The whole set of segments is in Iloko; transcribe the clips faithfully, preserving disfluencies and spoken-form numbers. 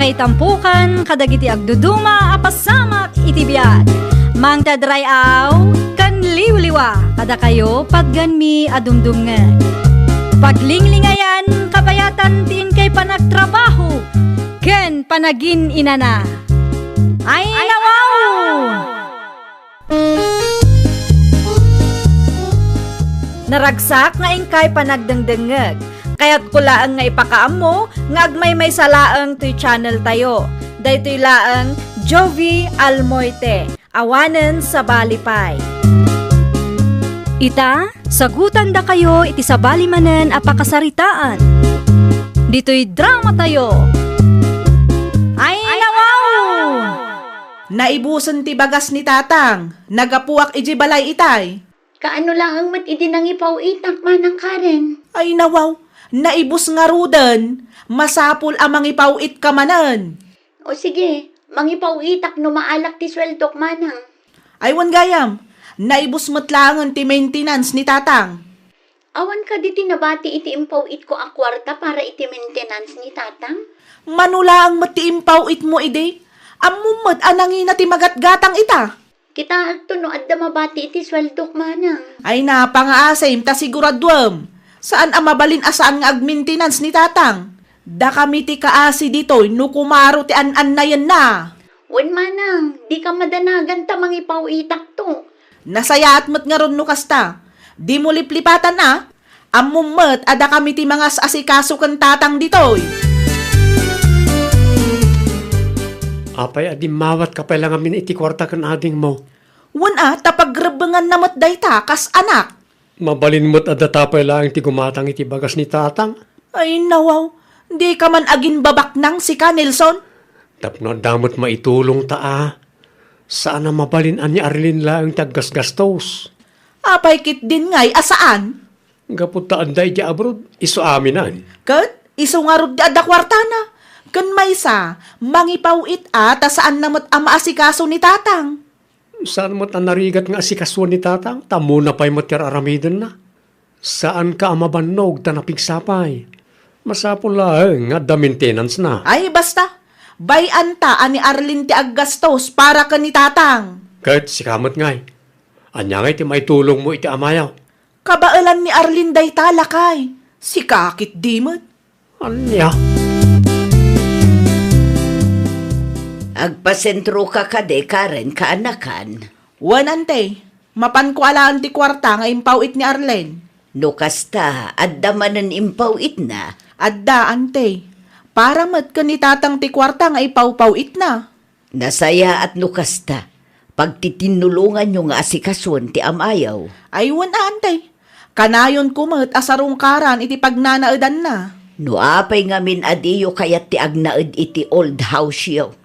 Itampukan kadagiti agduduma a pasamak iti biag. Mangted ray-aw ken liwliwa kadakayo patganmi a dumdumngeg. Paglinglingayan kabayatan ti inkay panagtrabaho ken panagin-inana. Ay, nawaw! Naragsak nga inkay panagdengdengngeg. Kayatko laeng nga ipakaammo nga agmaymaysa laeng toy channel tayo. Daytoy laeng Jovie Almoite, awanen sabali pay. Ita, sagutandakayo iti sabali manen a pakasaritaan. Ditoy drama tayo. Ay, nawaw! Naibusen ti bagas ni Tatang. Naggapuak idiay balay itay. Kaano laeng met idi nangipaw-itak, Manang Karen? Ay, nawaw. Naibus ngaruden. Masapul a mangipaw-itka manen. O sige, mangipaw-itak no maalak ti sueldok, Manang. Ay, wen gayam. Naibus met laengen ti maintenance ni Tatang. Awan kadi ti nabati iti impaw-itko a kuarta para iti maintenance ni Tatang? Mano laeng met ti impaw-itmo idi? Ammom met a nangina ti magatgatang ita. Kitaekto no adda mabati iti sueldok, Manang. Ay, napangaasim ta siguraduem. Saan a mabalin a saan nga agmaintenance ni Tatang. Dakami ti kaasi ditoy no kumaro ti an-annayenna. Wen, Manang, dika madanagan ta mangipaw-itakto. Nasayaat met ngarud no kasta. Dimo liplipatan a. Ammom met a dakami ti mangas-asikaso ken Tatang ditoy. Apay a dimmawatka pay la ngamin iti kuarta ken adingmo? Wen a, ta pagrebbenganna met dayta kas anak. Mabalin met a data pay laeng ti gumatang iti bagas ni Tatang. Ay, nawaw. Dika man agimbabaknang sika, Nelson. Tapno adda met maitulongta a. Saan a mabalin a ni Arlene laeng ti aggasgastos. Apay ketdin ngay a saan? Gapu ta adda idiay abroad, isu aminen. Ket isu ngarud ti adda kuartana. Ken maysa, mangipaw-it a ta saanna met a maasikaso ni Tatang. Saan met a narigat nga asikasoen ni Tatang, ta ammona pay met ti ar-aramidenna. Saanka a mabannog ta napigsa pay. Masapul laeng nga adda maintenance-na. Ay, basta. Bay-anta a ni Arlene ti aggastos para ken ni Tatang. Ket sika met ngay. Ania ngay ti maitulongmo iti amayo? Kabaelan ni Arlene dayta, lakay. Sika ketdi met. Ania? Agpasentroka kadi, Karen, kaanakan? Wen, ante. Mapanko alaen ti kuarta nga impaw-it ni Arlene. No kasta, adda manen impaw-itna? Adda, ante. Para met ken ni Tatang ti kuarta nga ipawpaw-itna. Nasayaat no kasta. Pagtitinulonganyo nga asikasoen ti amayo. Ay, wen a, ante. Kanayonko met a sarungkaran iti pagnanaedanna. No apay ngamin a diyo kayat ti agnaed iti old house-yo?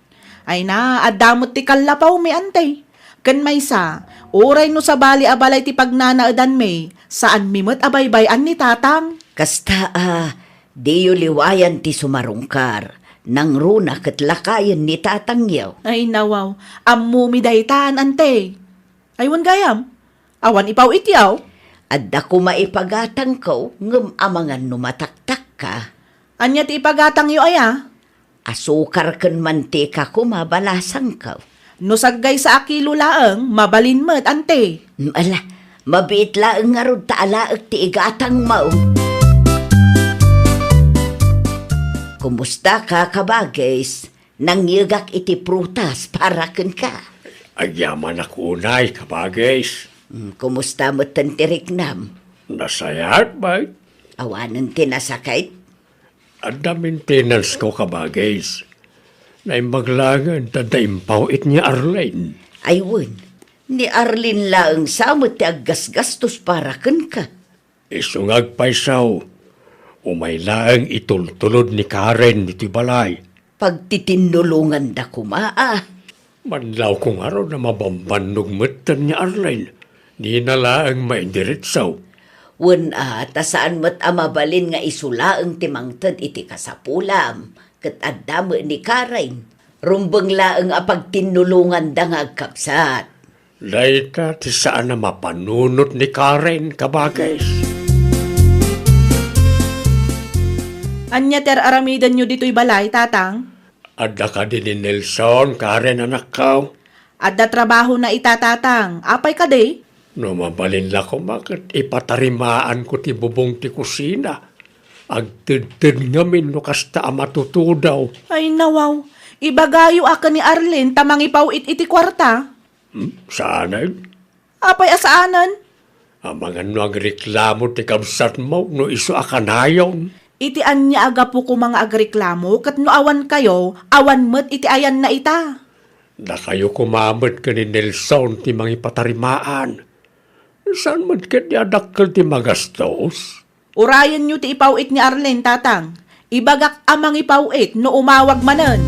Ay na, adda met ti kallapawmi, ante. Ken maysa, uray no sabali a balay ti pagnanaedanmi, saanmi met a baybay-an ni Tatang. Kasta a, diyo liwayan ti sumarungkar, nangruna ket lakayen ni Tatangyo. Ay, nawaw, ammomi daytan, ante. Ay, wen gayam, awan ipaw-ityaw? Adda koma ipagatangko, ngem amangan no mataktakka. Ania ti ipagatangyo aya? Asukar ken mantika koma balasangko. No saggaysa a kilo laeng, mabalin met, ante. Mm, ala, mabiit laeng ngarud ta alaek ti igatangmo. Kumusta ka, kabagis? Nangyegak iti prutas para kenka. Agyamanak unay, kabagis. Mm, kumusta metten ti riknam? Nasayaat, bay. Awanen ti nasakit? Adda maintenance-ko, kabagis. Naimbag laengen ta adda impaw-it ni Arlene. Ay wen, ni Arlene laeng sa met ti aggasgastos para kenka. Isu nga agpayso, umay laeng itultulod ni Karen ditoy balay. Pagtitinnulonganda koma a. Manlawko ngarud a mabambannog metten ni Arlene. Dina laeng maidiretso. Wen a, ta saan met a mabalin nga isu laeng ti mangted iti kasapulam, ket adda met ni Karen. Rumbeng laeng a pagtinnulonganda nga agkabsat. Dayta ti saan a mapanunot ni Karen, kabagis. Ania ti ar-aramidenyo ditoy balay, Tatang? Adda kadi ni Nelson, Karen, anakko? Adda trabahona ita, Tatang. Apay kadi? No mabalin la koma ket ipatarimaanko ti bubong ti kusina. Agtedted ngamin no kasta a matutudaw. Ay, nawaw. Ibagayo a ken ni Arlene ta mangipaw-it iti kuarta. Hmm, saanen? Apay a saanen? Amangan no agreklamo ti kabsatmo no isu a kanayon. Iti ania a gapu koma nga agreklamo ket no awankayo, awan met iti ayanna ita. Dakayo koma met ken ni Nelson ti mangipatarimaan. Saan met ketdi a dakkel ti magastos? Urayenyo ti ipaw-it ni Arlene, Tatang. Ibagak a mangipaw-it no umawag manen.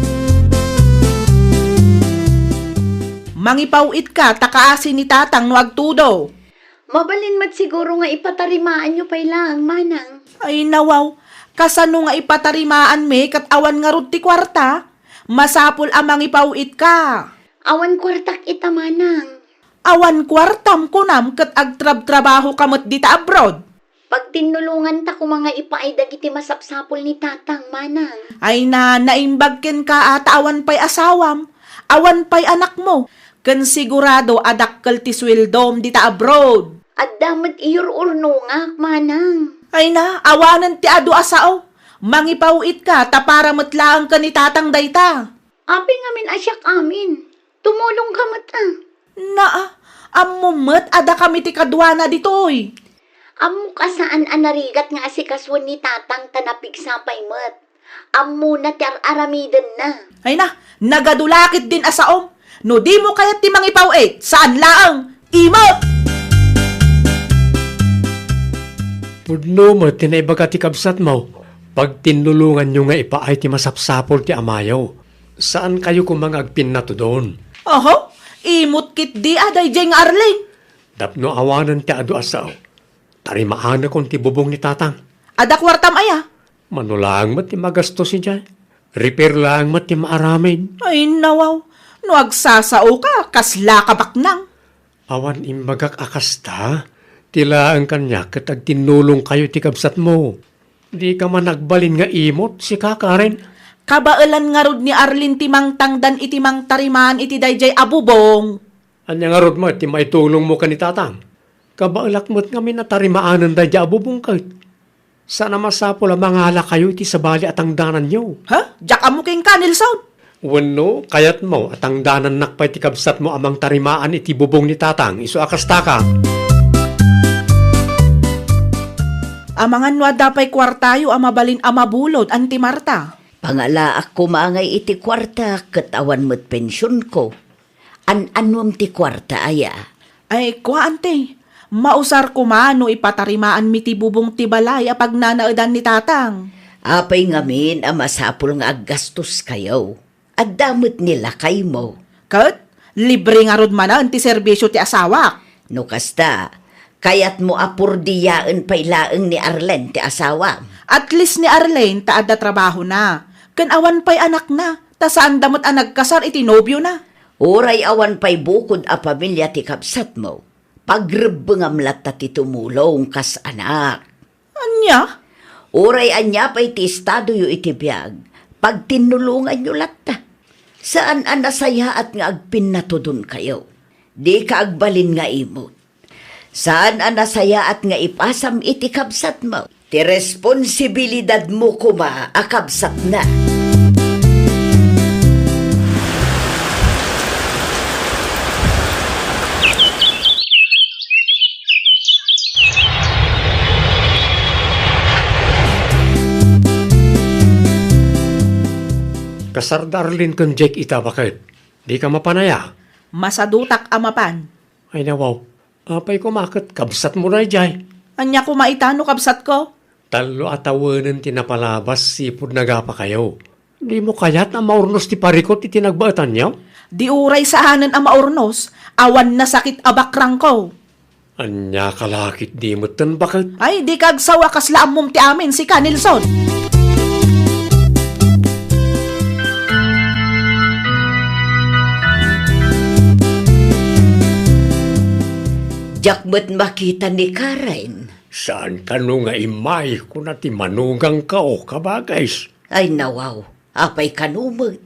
Mangipaw-itka ta kaasi ni Tatang no agtudo. Mabalin met siguro nga ipatarimaanyo pay laeng, Manang. Ay, nawaw. Kasano nga ipatarimaanmi ket awan ngarud ti kuarta? Masapul a mangipaw-itka. Awan kuartak ita, Manang. Awan kuartam kunam ket agtrabtrabahoka met dita abroad? Pagtinnulonganta koma nga ipaay dagiti masapsapul ni Tatang, Manang. Ay na, naimbag kenka a ta awan pay asawam, awan pay anakmo, ken sigurado a dakkel ti sueldom dita abroad. Adda met iyur-urnongak, Manang. Ay na, awanen ti adu a sao. Mangipaw-itka ta para met laeng ken ni Tatang dayta. Apay ngamin a siak amin? Tumulongka met a. Naa, ammom met a dakami ti kaduana ditoy. Ammok a saan a narigat nga asikasuen ni Tatang ta napigsa pay met. Ammona ti ar-aramidenna. Ay na, nagadu la ketdin a saom. No dimo kayat ti mangipaw-it, saan laeng, imot! Pudno met ti naibaga ti kabsatmo. Pagtinnulonganyo nga ipaay ti masapsapul ti amayo. Saankayo koma nga agpinnatudon. Oho, imot ketdi a daydiay nga Arlene. Tapno awanen ti adu a sao, tarimaanakon ti bubong ni Tatang. Adda kuartam aya? Mano laeng met ti magastos idiay. Repair laeng met ti maaramid. Ay, nawaw. No agsasaoka, kasla ka baknang. Awan imbagak a kasta. Ti laeng kaniak ket agtinnulongkayo iti kabsatmo. Dika man agbalin nga imot, sika, Karen. Kabaelan ngarud ni Arlene ti mangtangdan iti mangtarimaan iti daydiay a bubong. Ania ngarud met ti maitulongmo ken ni Tatang? Kabaelak met ngamin a tarimanen daydiay a bubong ket. Saan a masapul a mangalakayo iti sabali a tangdananyo. Ha? Diak ammo kenka, Nelson? Wenno, kayatmo a tangdanannak pay ti kabsatmo a mangtarimaan iti bubong ni Tatang, isu a kastaka? Amangan no adda pay kuartayo a mabalin a mabulod, Auntie Marta. Pangalaak koma ngay iti kuarta ket awan met pensionko. An-anuem ti kuarta aya? Ay, kua, Auntie. Mausar koma no ipatarimaanmi ti bubong ti balay a pagnanaedan ni Tatang. Apay ngamin a masapul nga aggastoskayo? Adda met ni lakaymo. Ket, libre ngarud manen ti serbisio ti asawak. No kasta, kayatmo a purdiaen pay laeng ni Arlene ti asawam? At least ni Arlene ta adda trabahona, ken awan pay anakna, ta saanda met a nagkasar iti nobiona. Uray awan pay bukod a pamilia ti kabsatmo, pagrebbengam latta ti tumulong kas anak. Ania? Uray ania pay ti estadoyo iti biag, pagtinnulonganyo latta. Saan a nasayaat nga agpinnatudonkayo. Dika agbalin nga imot. Saan a nasayaat nga ipasam iti kabsatmo ti responsibilidadmo koma a kabsatna. Kasar da Arlene ken Jake ita, baket. Dika mapan aya? Masadutak a mapan. Ay, nawaw. Apay koma ket kabsatmo daydiay? Ania koma ita no kabsatko? Tallo a tawenen ti napalabas sipud nagapakayo. Dimo kayat a maurnos ti parikut iti nagbaetanyo? Di uray saanen a maurnos, awan nasakit a bakrangko. Ania ka la ketdi metten, baket? Ay, dika agsawa, kasla ammom ti amin, sika, Nelson. Diak met makita ni Karen. Saan kano nga immay, kuna ti manugangko, kabagis. Ay, nawaw, apay kano met?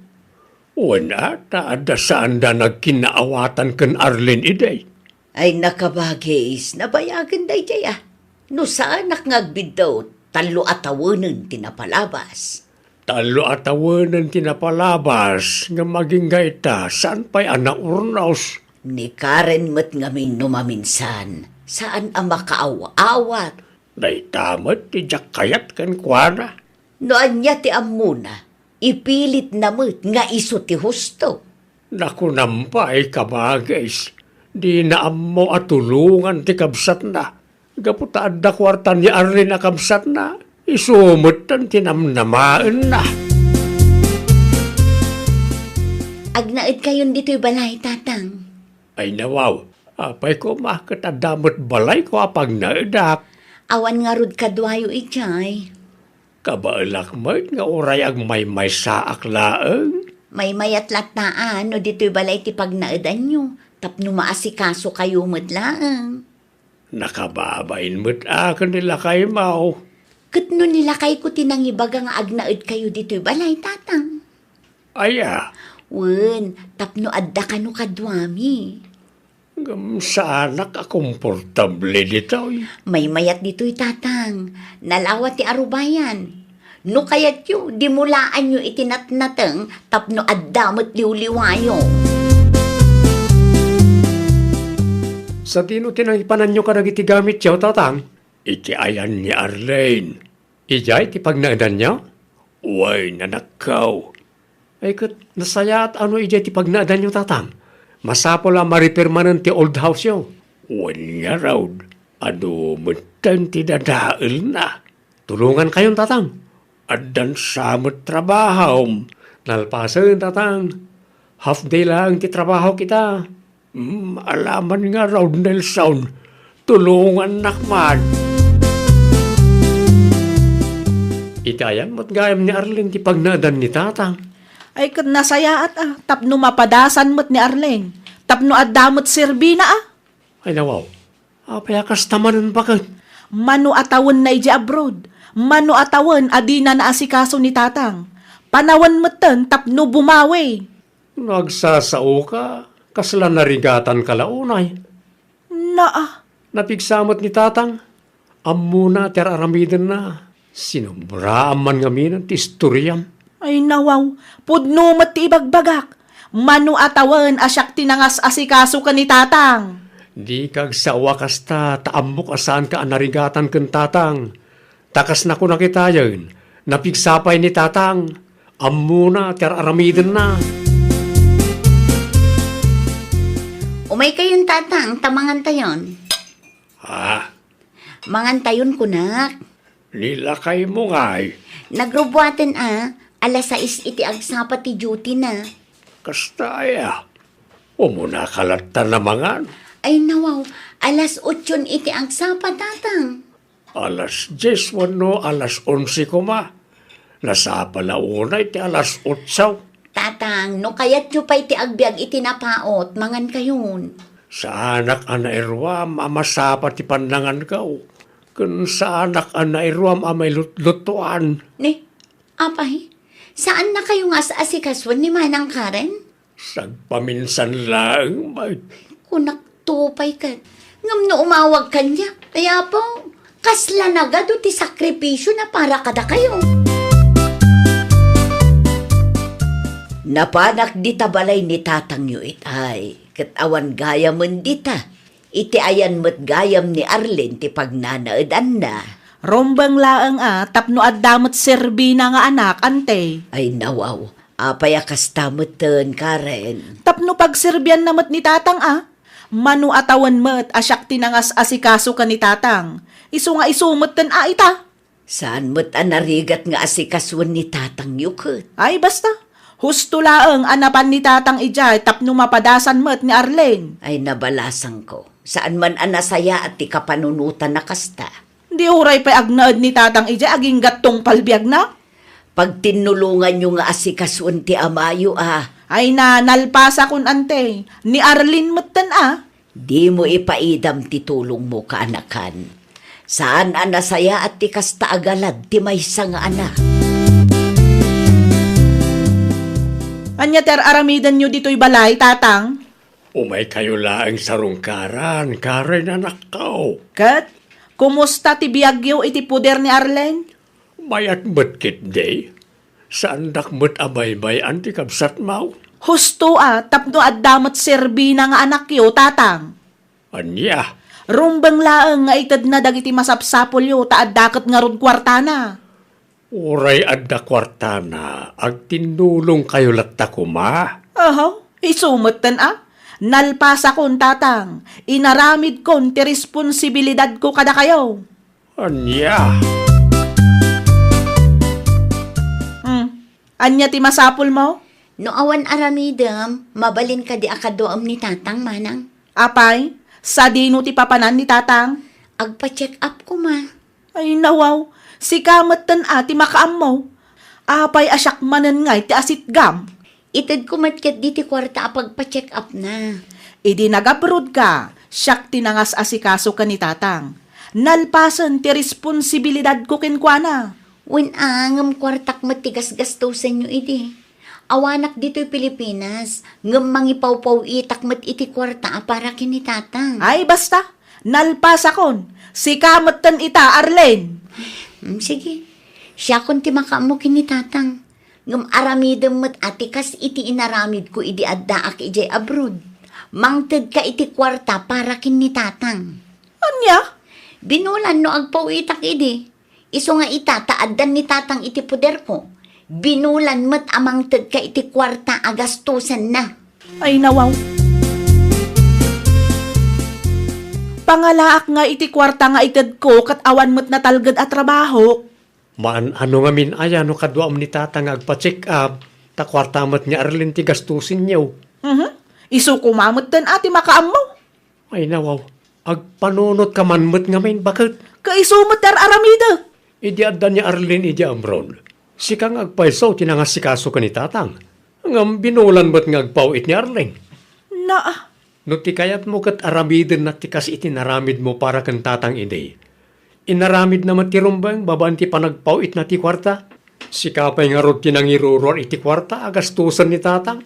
Wen a, ta adda saanda nagkinnaawatan ken Arlene idi. Ay, nakabagis, nabayagen daydiay a. No saanak nga agbiddaw, tallo a tawenen ti napalabas. Tallo a tawenen ti napalabas, ngem agingga ita, saan pay a naurnos. Ni Karen met ngamin no maminsan, saan a makaaw-awat. Dayta met ti diak kayat kenkuana. No ania ti ammona, ipilitna met nga isu ti husto. Nakunam pay, kabagis, dina ammo a tulongan ti kabsatna. Gapu ta adda kuarta ni Arlene a kabsatna, isu metten ti namnamaenna. Agnaedkayon ditoy balay, Tatang. Ay, nawaw, apay koma ket adda met balayko a pagnaedak. Awan ngarud kaduayo idiay. Kabaelak met nga uray agmaymaysaak laeng. Maymayat latta a no ditoy balay ti pagnaedanyo, tapno maasikasokayo met laeng. Nakababain met a ken ni lakaymo. Ket no ni lakayko ti nangibaga nga agnaedkayo ditoy balay, Tatang? Aya? Wen, tapno adda kano kaduami. Ngem saanak a komportable ditoy. Maymayat ditoy, Tatang. Nalawa ti arubayan. No kayatyo, dimulaanyo iti natnateng tapno adda met liwliwayo. Sadino ti nangipananyo kadagiti gamityo, Tatang? Iti ayan ni Arlene. Idiay ti pagnaedanyo? Wen, anakko. Ay ket, nasayaat a no idiay ti pagnaedanyo, Tatang. Masapul a ma-repair manen ti old house-yo. Wen ngarud, adu metten ti dadaelna. Tulongankayon, Tatang. Addan sa met trabahom. Nalpasen, Tatang. Half day laeng ti trabahok ita. Hmm, alaman ngarud, Nelson. Tulongannak man. Iti ayan met gayam ni Arlene ti pagnaedan ni Tatang. Ay, ket nasayaat a, tapno mapadasan met ni Arlene, tapno adda met serbina a. Ay, nawaw, apay a kasta manen baket? Mano a tawenna idiay abroad, mano a tawen a dina naasikaso ni Tatang. Panawen metten tapno bumawi. No agsasaoka, kasla narigatanka la unay. Naa. Napigsa met ni Tatang. Ammona ti ar-aramidenna. Sinobraan man ngamin ti istoriam. Ay, nawaw, pudno met ti ibagbagak. Mano a tawen a siak ti nangas-asikaso ken ni Tatang? Dika agsao a kasta, ta ammok a saanka a narigatan ken Tatang. Ta kas nakunak itayen, napigsa pay ni Tatang. Ammona ti ar-aramidenna. Umaykayon, Tatang, ta mangantayon. Ha? Mangantayon, kunak. Ni lakaymo ngay? Nagrubuaten a, alas sais iti agsapa ti duty na. Kasta aya? Umunaka latta a mangan? Ay, nawaw, alas otson iti agsapa, Tatang. Alas dies wenno alas onse koma. Nasapa la unay ti alas otso. Tatang, no kayatyo pay ti agbiag iti napaut, mangankayon. Saanak a nairuam a masapa ti pannanganko, ken saanak a nairuam a mailutlutuan. Ni, apay, saannakayo nga as-asikasoen ni Manang Karen? Sagpaminsan laeng met. Kunak to pay ket. Ngem no umawag kaniak, ay Apo, kasla nagadu ti sakripisio na para kadakayo. Napanak dita balay ni tatangyo itay, ket awan gayamen dita. Iti ayan met gayam ni Arlene ti pagnanaedanna. Rumbeng laeng a tapno adda met serbina nga anak, ante. Ay, nawaw. Apay a kasta metten, Karen? Tapno pagserbianna met ni tatang a. Mano a tawen met a siak ti nangas-asikaso ken ni tatang. Isu nga isu metten a ita. Saan met a narigat nga asikasoen ni tatangyo ket? Ay, basta. Husto laeng a napan ni tatang idiay tapno mapadasan met ni Arlene. Ay, nabalasangko. Saan man a nasayaat ti kapanunotan a kasta. Di uray pay agnaed ni tatang idiay agingga tungpal biagna? Pagtinnulonganyo nga asikasoen ti amayo a. Ay na, nalpasakon, ante. Ni Arlene metten a. Dimo ipaidam ti tulongmo, kaanakan. Saan a nasayaat ti kasta a galad ti maysa nga anak. Ania ti ar-aramidenyo ditoy balay, Tatang? Umaykayo laeng sarungkaran, karen anakko. Ket, kumusta ti biagyo iti poder ni Arlene? Mayat met ketdi. Saandak met a baybay-an ti kabsatmo. Husto a, tapno adda met serbina nga anakyo, Tatang. Ania? Rumbeng laeng nga itedna dagiti masapsapulyo ta adda ket ngarud kuartana. Uray adda kuartana, agtinnulongkayo latta koma. Ahaw, isu metten a. Nalpasakon, Tatang. Inaramidkon ti responsibilidadko kadakayo. Ania? Hmm. Ania ti masapulmo? No awan aramidem, mabalin kadi a kaduaem ni Tatang, Manang? Apay, sadino ti papanan ni Tatang? Agpa-check up koma. Ay, nawaw, sika metten a ti makaammo. Apay a siak manen ngay ti asitgam? Itedko met ketdi ti kuarta a pagpa-check up na. Idi nag-abroad ka, siak ti nangas-asikaso ken ni Tatang. Nalpasen ti responsibilidadko kenkuana. Wen a, ngem kuartak met ti gasgastosenyo idi. Awanak ditoy Pilipinas, ngem mangipawpaw-itak met iti kuarta a para ken ni Tatang. Ay, basta! Nalpasakon! Sika metten ita, Arlene! Mm, sige. Siakon ti makaammo ken ni Tatang. Ngem aramidem met a ti kas iti inaramidko idi addaak idiay abroad. Mangtedka iti kuarta para ken ni Tatang. Ania? Binulan no agpaw-itak idi. Isu nga ita ta addan ni Tatang iti poderko, binulan met a mangtedka iti kuarta a gastosenna. Ay, nawaw. Pangalaak nga iti kuarta nga itedko ket awan met natalged a trabahok. Maan-ano ngamin aya no kaduam ni Tatang nga agpa-check up, ta kuarta met ni Arlene ti gastosenyo. Mhm. Isu koma metten a ti makaammo. Ay, nawaw. Agpanunotka man met ngamin, baket. Kaisu met ti ar-aramidek. Idi adda ni Arlene idi abroad, sika nga agpayso ti nangasikaso ken ni Tatang. Ngem binulan met nga agpaw-it ni Arlene. Naa. No ti kayatmo ket aramidenna ti kas iti naramidmo para ken Tatang idi, inaramidna met ti rumbeng babaen ti panagpaw-itna ti kuarta. Sika pay ngarud ti nangiruruar iti kuarta a gastosen ni Tatang.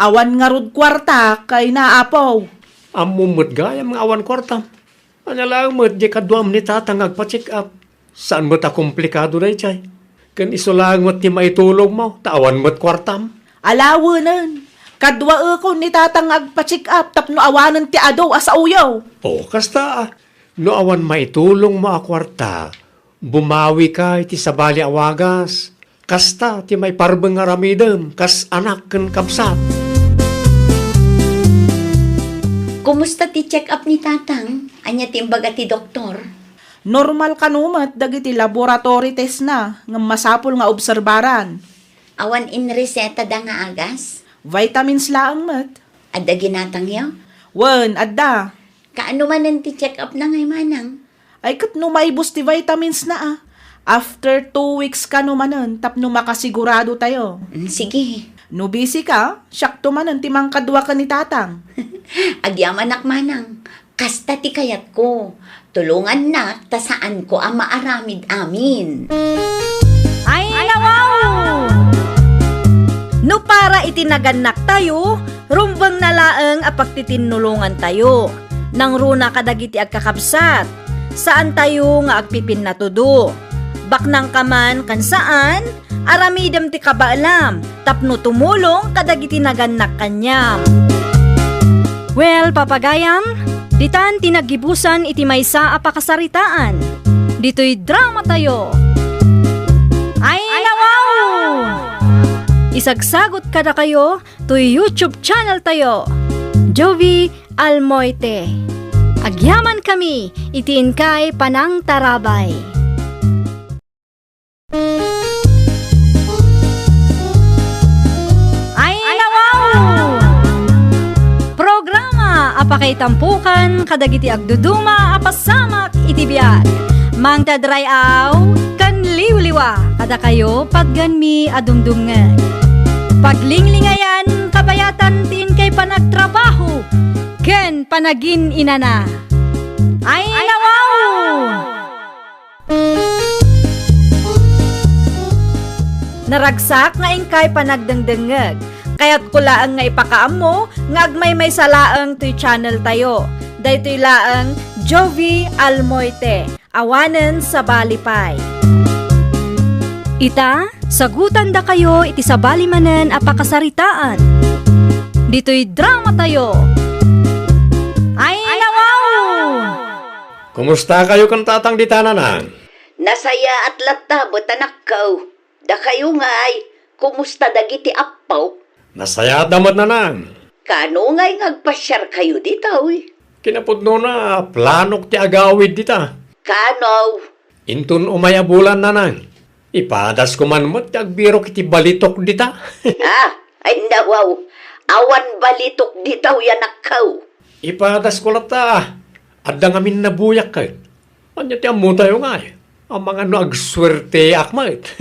Awan ngarud kuarta, kayna, Apo. Ammom met gayam nga awan kuartam. Ania laeng met diay kaduam ni Tatang nga agpa-check up. Saan met a komplikado daydiay. Ken isu laeng met ti maitulongmo, ta awan met kuartam. Alawenen, kaduaekon ni Tatang nga agpa-check up tapno awanen ti adu a saoyo. O, kasta a. No awan maitulongmo a kuarta, bumawika iti sabali a wagas. Kasta ti maiparbeng nga aramidem kas anak ken kabsat. Kumusta ti check-up ni Tatang? Ania ti imbaga ti doktor? Normal kano met dagiti laboratory testna ngem masapul nga obserbaran. Awan inresetada nga agas? Vitamins laeng met. Adda ginatangyo? Wen, adda. Kaano manen ti check-up na ngay manang? Ay, ket no maibus ti vitamins na, a. After two weeks kano manen tapno makasigurado tayo. Mm, sige. No busy ka, siakto manen ti mangkadua ken ni Tatang. Agyamanak manang. Kasta ti kayatko. Tulongannak ta saanko a maaramid amin. Ay, nawaw! No para iti nagannaktayo, rumbeng na laeng a pagtitinnulongantayo. Nangruna kadagiti agkakabsat, saantayo nga agpipinnatudo. Baknangka man ken saan, aramidem ti kabaelam tapno tumulong kadagiti nagannak kaniam. Well, papagayam, ditan ti naggibusan iti maysa a pakasaritaan. Ditoy drama tayo. Ay, nawaw! Isagsagot kadakayo toy YouTube channel tayo, Jovie Almoite. Agyaman kami iti inkay panangtarabay. Ay, nawaw! Programa a pakaitampokan kadagiti agduduma a pasamak iti biag. Mangted ray-aw ken liwliwa kadakayo patgenmi a dumdumngeg. Paglinglingayan, kabayatan ti inkay panagtrabaho ken panagin-inana. Ay, nawaw! Naragsak nga inkay panagdengdengngeg. Kayatko laeng nga ipakaammo nga agmaymaysa laeng toy channel tayo. Daytoy laeng Jovie Almoite, awanen sabali pay. Ita, sagutandakayo iti sabali manen a pakasaritaan. Ditoy drama tayo. Ay, nawaw! Kumusta kayo ken tatang dita, nanang? Nasayaat latta met, anakko. Dakayo ngay, kumusta dagiti appo? Nasayaat da met, nanang. Kano ngay nga agpasiarkayo ditoy? Kinapudnona, planok ti agawid dita. Kano? Inton umay a bulan, nanang. Ipadasko man met ti agbirok iti balitok dita. Ah, ay nawaw. Awan balitok ditoy, anakko. Ipadasko latta. Adda ngamin nabuyak ket. Ania ti ammotayo ngay? Amangan no agsuerteak met.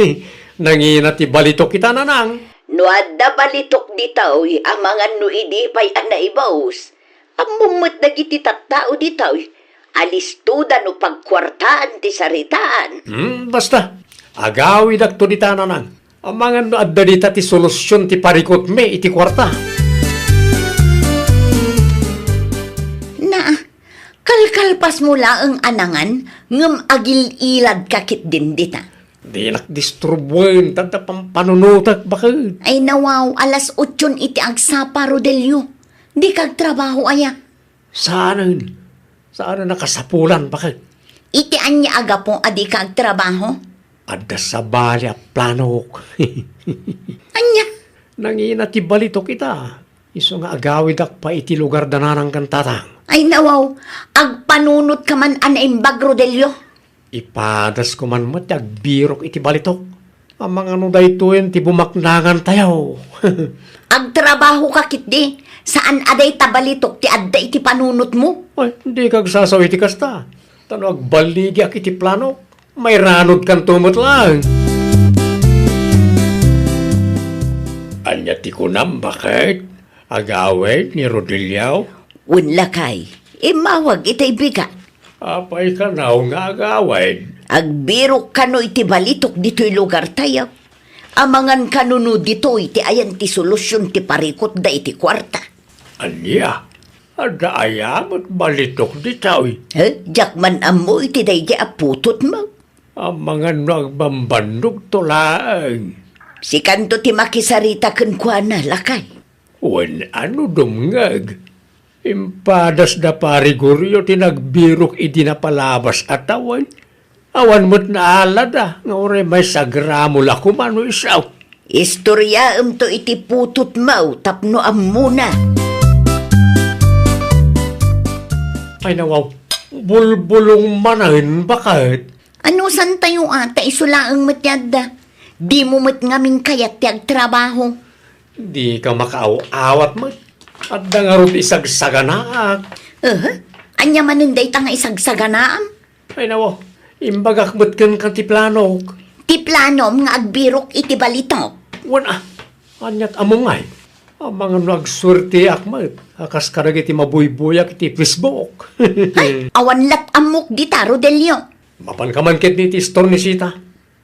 Nangina ti balitok ita, nanang. No adda balitok ditoy, amangan no idi pay a naibus. Ammom met dagiti tattao ditoy, alistoda no pagkuartaan ti saritaan. Hmm, basta. Agawidakto dita, nanang. Amangan no adda dita ti solusion ti parikutmi iti kuarta. Naa, kalkalpasmo laeng a nangan, ngem agil-iladka ketdin dita. Dinak disturbuen, ta adda pampanunotek, baket. Ay nawaw, alas otsion iti agsapa, Rodelio. Dika agtrabaho aya? Saanen. Saanen a kasapulan, baket. Iti ania a gapu a dika agtrabaho? Adda sabali a planok. Ania? Nangina ti balitok ita. Isu nga agawidak pay iti lugar da nanang ken tatang. Ay nawaw, agpanunotka man a naimbag, Rodelio. Ipadasko man met ti agbirok iti balitok. Amangan no daytoyen ti bumaknangantayo. Agtrabahoka ketdi, saan a dayta balitok ti adda iti panunotmo? Ay, dika agsasaw iti kasta. Ta no agballigiak iti planok, mairanudkanto met laeng. Ania ti kunam, baket? Agawid ni Rodelio? Wen, lakay, immawag itay bigat. Apay kano nga agawid? Agbirok kano iti balitok ditoy lugartayo. Amangan kano no ditoy ti ayan ti solusion ti parikutda iti kuarta. Ania? Adda aya met balitok ditoy? Eh, diak man ammo iti daydi a putotmo. Amangan no agbambannogto laeng. Sikanto ti makisarita kenkuana, lakay. Wen, a no dumngeg, impadas da Pari Gorio ti nagbirok idi napalabas a tawen. Awan met naalada nga uray maysa a gramo la koma no isu. Istoriaemto iti putotmo tapno ammona. Ay, nawaw, bulbulong manen, baket. Anusantayo a, ta isu laeng met ti adda. Dimo met ngamin kayat ti agtrabaho. Dika makaaw-awat met. Adda ngarud isagsaganaak. Aha. Ania manen dayta nga isagsaganaam? Ay, nawaw, imbagak met kenka ti planok. Ti planom nga agbirok iti balitok. Wen a, aniat ammo ngay? Amangan no agsuerteak met a kas kadagiti mabuybuyak iti Facebook. Ay, awan lat ammok dita, Rodelio. Mapanka man ketdi iti istor ni Sita.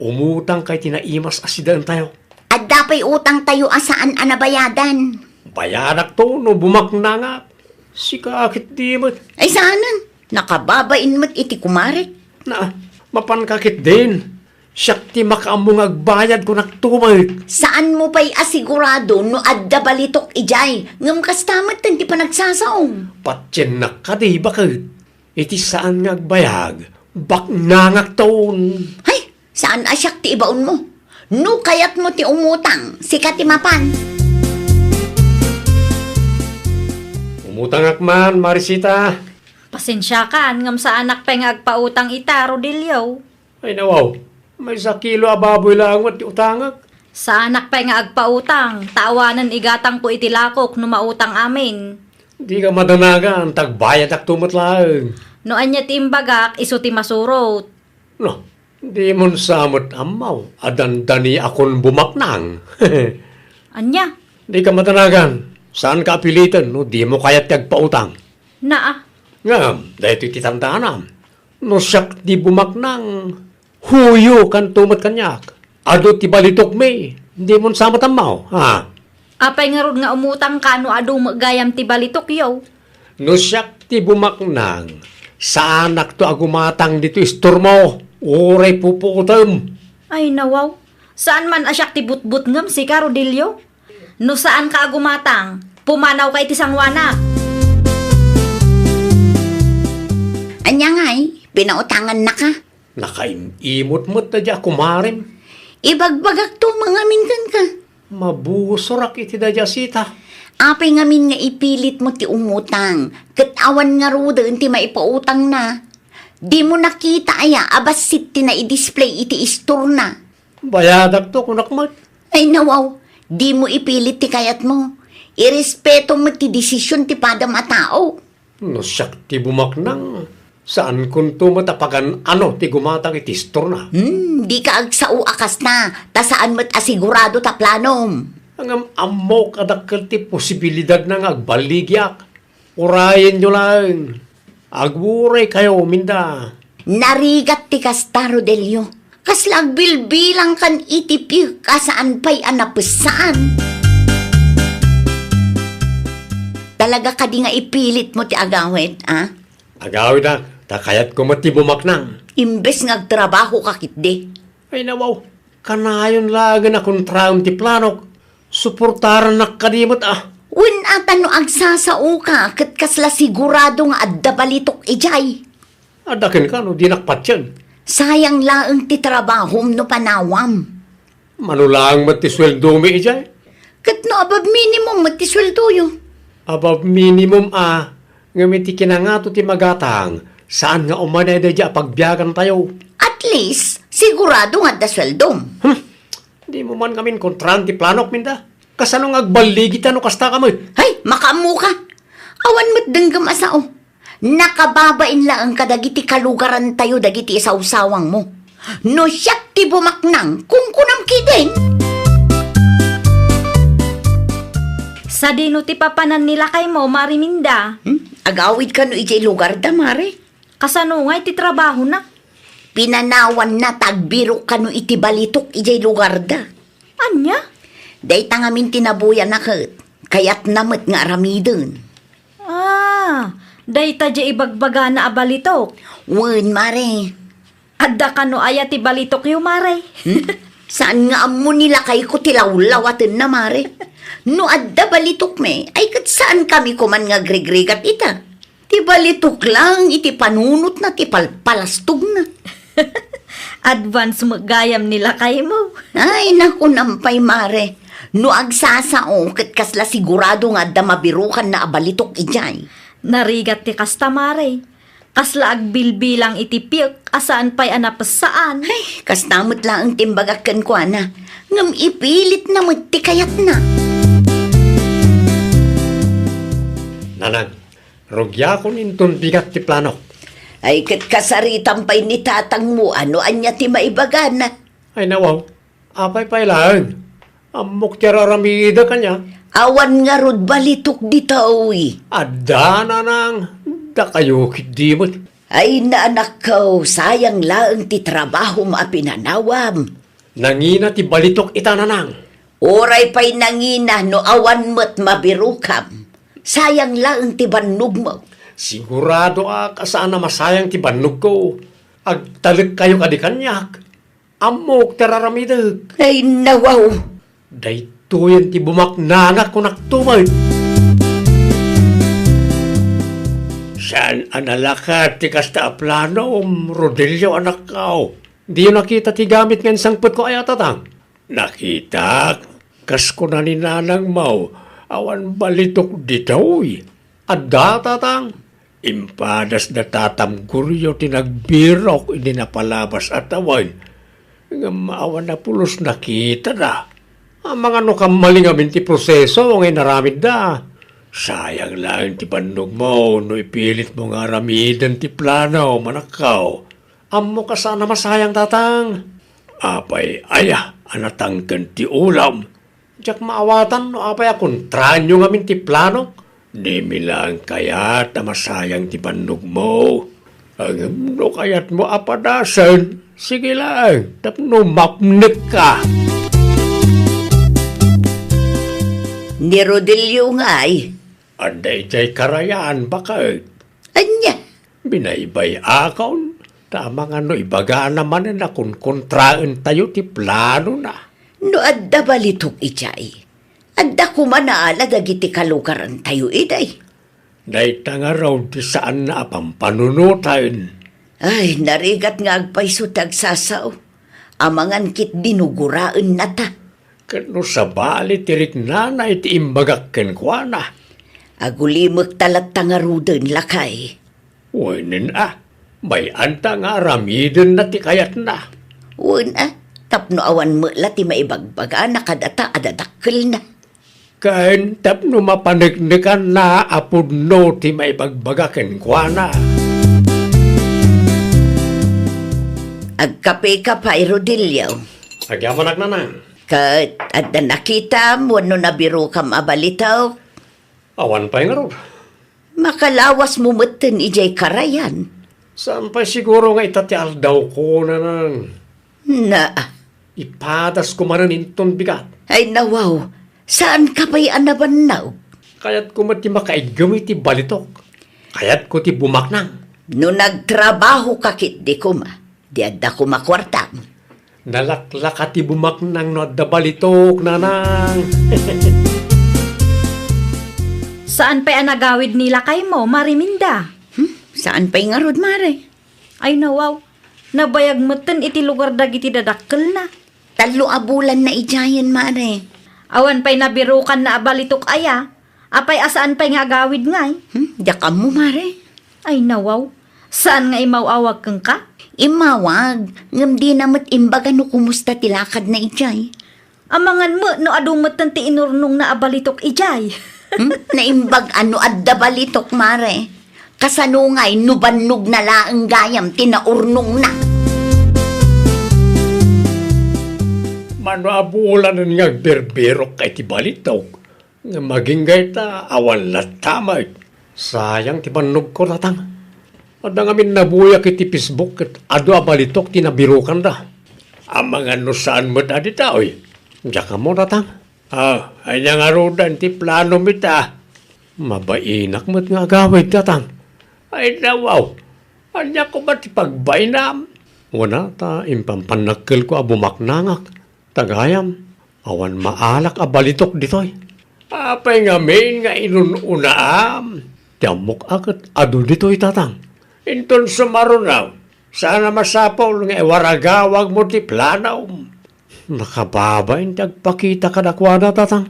Umutangka iti naimas a sidaentayo. Adda pay utangtayo a saan a nabayadan. Bayadakto no bumaknangak. Sika ketdi met. Ay, saanen. Nakababain met iti kumarek. Na, mapanka ketdin. Siak ti makaammo nga agbayad, kunakto met. Saanmo pay a sigurado no adda balitok idiay, ngem kasta met ti panagsasaom. Patiennak kadi, baket. Iti saan nga agbayag, baknangakton. Hay, saan a siak ti ibaonmo. No kayatmo ti umutang, sika ti mapan. Umutangak man, Marisita. Pasensiakan, ngem saanak pay nga agpautang ita, Rodelio. Ay, nawaw, maysa kilo a baboy laeng met ti utangak. Saanak pay nga agpautang, ta awanen igatangko iti lakok no mautang amin. Dika madanagan, ta agbayadakto met laeng. No ania ti imbagak, isu ti masurot. No, dimon sa met ammo a dandaniakon bumaknang. Ania? Dika madanagan, saanka a piliten no dimo kayat ti agpautang. Naa. Ngem, daytoy ti tandaanam. No siak ti bumaknang, huyokanto met kaniak. Adu ti balitokmi, dimon sa met ammo, ha? Apay ngarud nga umutangka no adu met gayam ti balitokyo? No siak ti bumaknang, saanakto a gumatang ditoy istormo, uray pupuotem. Ay, nawaw. Saan man a siak ti butbutngem, sika, Rodelio? No saanka a gumatang, pumanawka iti sangoanak. Ania ngay, pinautangannaka? Nakaim-imot met daydiay a kumarem. Ibagbagakto mangamin kenka. Mabusorak iti daydiay a sita. Apay ngamin nga ipilitmo ti umutang, ket awan ngaruden ti maipautangna? Dimo nakita aya a bassit ti nai-display iti istorna? Bayadakto, kunak met. Ay, nawaw, dimo ipilit ti kayatmo. Irespetom met ti desisyon ti padam a tao. No siak ti bumaknang, saankonto met a pagan-ano ti gumatang iti istorna. Hmm, dika agsao a kasta, ta saan met a sigurado ta planom. Ngem ammok a dakkel ti posibilidadna nga agballigiak. Urayenyo laeng. Aguray kayo, Minda. Narigat ti kasta, Rodelio. Kasla agbilbilangkan iti piek a saan pay a napessaan. Talaga kadi nga ipilitmo ti agawid, a? Agawid, a, ta kayatko met ti bumaknang. Imbes nga agtrabahoka ketdi. Ay, nawaw, kanayon laengen a kontraem ti planok. Suportarannak kadi met, a. Wen a ta no agsasaoka ket kasla sigurado nga adda balitok idiay. Adda kenka no dinak patien. Sayang laeng ti trabahom no panawam. Mano laeng met ti sueldomi idiay? Ket no above minimum met ti sueldoyo? Above minimum, a, ngem iti kinangato ti magatang, saan nga umanay daydiay a pagbiagantayo. At least, sigurado nga adda sueldom. Hmm. Dimo man ngamin kontraan ti planok, Minda. Kasano nga agballigita no kasta ka met? Hay, makaammoka. Awan met denggem a sao. Nakababain laeng kadagiti kalugarantayo dagiti isawsawangmo. No siak ti bumaknang, kunkunam ketdin. Sadino ti papanan ni lakaymo, Mare Minda? Hmm? Agawid kano idiay lugarda, Mare? Kasano ngay ti trabahona? Pinanawanna ta agbirok kano iti balitok idiay lugarda. Ania? Dayta ngamin ti nabuyana ket kayatna met nga aramiden. Ah, dayta diay ibagbagana a balitok? Wen, Mare. Adda kano aya ti balitokyo, Mare? Hmm? Saan nga ammo ni lakayko ti lawlawatenna, Mare? No adda balitokmi, ay ket saankami koman nga agrigrigat ita. Ti balitok laeng iti panunotna ti palpalastogna. Advance met gayam ni lakaymo. Ay, nakunam pay, Mare. No agsasao, ket kasla sigurado nga adda mabirokanna a balitok idiay. Narigat ti kasta, Mare. Kasla agbilbilang iti piek a saan pay a napessaan. Ay, kasta met laeng ti imbagak kenkuana. Ngem ipilitna met ti kayatna. Nanang, rugiakon inton bigat ti planok. Ay, ket kasaritam pay ni tatangmo a no ania ti maibagana. Ay, nawaw. Apay pay laeng? Ammok ti araramidek ania? Awan ngarud balitok ditoy. Adda, nanang. Dakayo ketdi met. Ay, naanakko, sayang laeng ti trabahom a pinanawam. Nangina ti balitok ita, nanang. Uray pay nangina no awan met mabirokam. Sayang laeng ti bannogmo. Siguradoak a saan a masayang ti bannogko. Agtalekkayo kadi kaniak. Ammok ti araramidek. Ay, nawaw. Daytoyen ti bumaknangak, kunakto met. Saan a nalakat ti kasta a planom, Rodelio, anakko. Diyo nakita ti gamit nga insangpetko aya, tatang? Nakitak. Kas kuna ni nanangmo, awan balitok ditoy. Adda, tatang. Impadas da tatam Goryo ti nagbirok idi napalabas a tawen. Ngem awan a pulos nakitada. Amangan no kammalingamin ti proseso nga inaramidda. Sayang laeng ti bannogmo no ipilitmo nga aramiden ti plano, manakkaw. Ammok a saan a masayang, tatang. Apay aya a natangken ti ulam? Diak maawatan no apay a kontraanyo ngamin ti planok. Dimi laeng kayat a masayang ti bannogmo. Ngem no kayatmo a padasen, sige laeng, tapno mapnekka. Ni Rodelio ngay. Adda idiay karayan, baket. Ania? Binaybay-akon, ta amangan no ibagana manen a kunkontraentayo ti planona. No adda balitok idiay, adda koma naala dagiti kalugarantayo idiay. Dayta ngarud ti saanna a pampanunoten. Ay, narigat nga agpayso ti agsasao. Amangan ketdi no guraennata. Ket no sabali ti riknana iti imbagak kenkuana. Agulimekta latta ngaruden, lakay. Wen a, bay-anta nga aramidenna ti kayatna. Wen a, tapno awan met la ti maibagbagana kadata a dadakkelna. Ken tapno mapaneknekanna a pudno ti maibagbaga kenkuana. Agkapeka pay, Rodelio. Agyamanak, nanang. Ket adda nakitam wenno nabirokam a balitok? Awan pay ngarud. Makalawasmo metten idiay karayan. Saan pay siguro nga ita ti aldawko, nanang? Na. Ipadasko manen inton bigat. Ay, nawaw, saanka pay a nabannaw? Kayatko met ti makaiggem iti balitok. Kayatko ti bumaknang. No nagtrabahoka ketdi koma, di adda koma kuartam. Nalaklaka ti bumaknang no adda balitok, nanang. Saan pay a nagawid ni lakaymo, Mare Minda? Hmm? Saan pay ngarud, Mare? Ay, nawaw. Nabayag metten iti lugar dagiti dadakkelna. Tallo a bulanna idiayen, Mare. Awan pay nabirokanna a balitok aya? Apay a saan pay nga agawid ngay? Hmm? Diak ammo, Mare. Ay, nawaw. Saan nga imaw-awag kenka? Immawag, ngem dina met imbaga no kumusta ti lakadna idiay. Amangan met no adu metten ti inurnongna a balitok idiay. Hmm? Naimbag a no adda balitok, Mare. Kasano ngay no bannogna laeng gayam ti naurnongna? Mano a bulanen nga agbirbirokka iti balitok, ngem agingga ita, awan latta met. Sayang ti bannogko, tatang. Adda ngamin nabuyak iti Facebook ket adu a balitok ti nabirokanda. Amangan no saan met a ditoy. Diak ammo, tatang. Ah, ania ngaruden ti planom ita? Mabainak met nga agawid, tatang. Ay, nawaw. Ania koma ti pagbainam? Wen a, ta impampanakkelko a bumaknangak. Ta gayam, awan maalak a balitok ditoy. Apay ngamin nga inun-unaam? Ti ammok a ket adu ditoy, tatang. Inton sumaruno, saan a masapul nga iwaragawagmo ti planom. Nakababain ti agpakita kadakuada, tatang.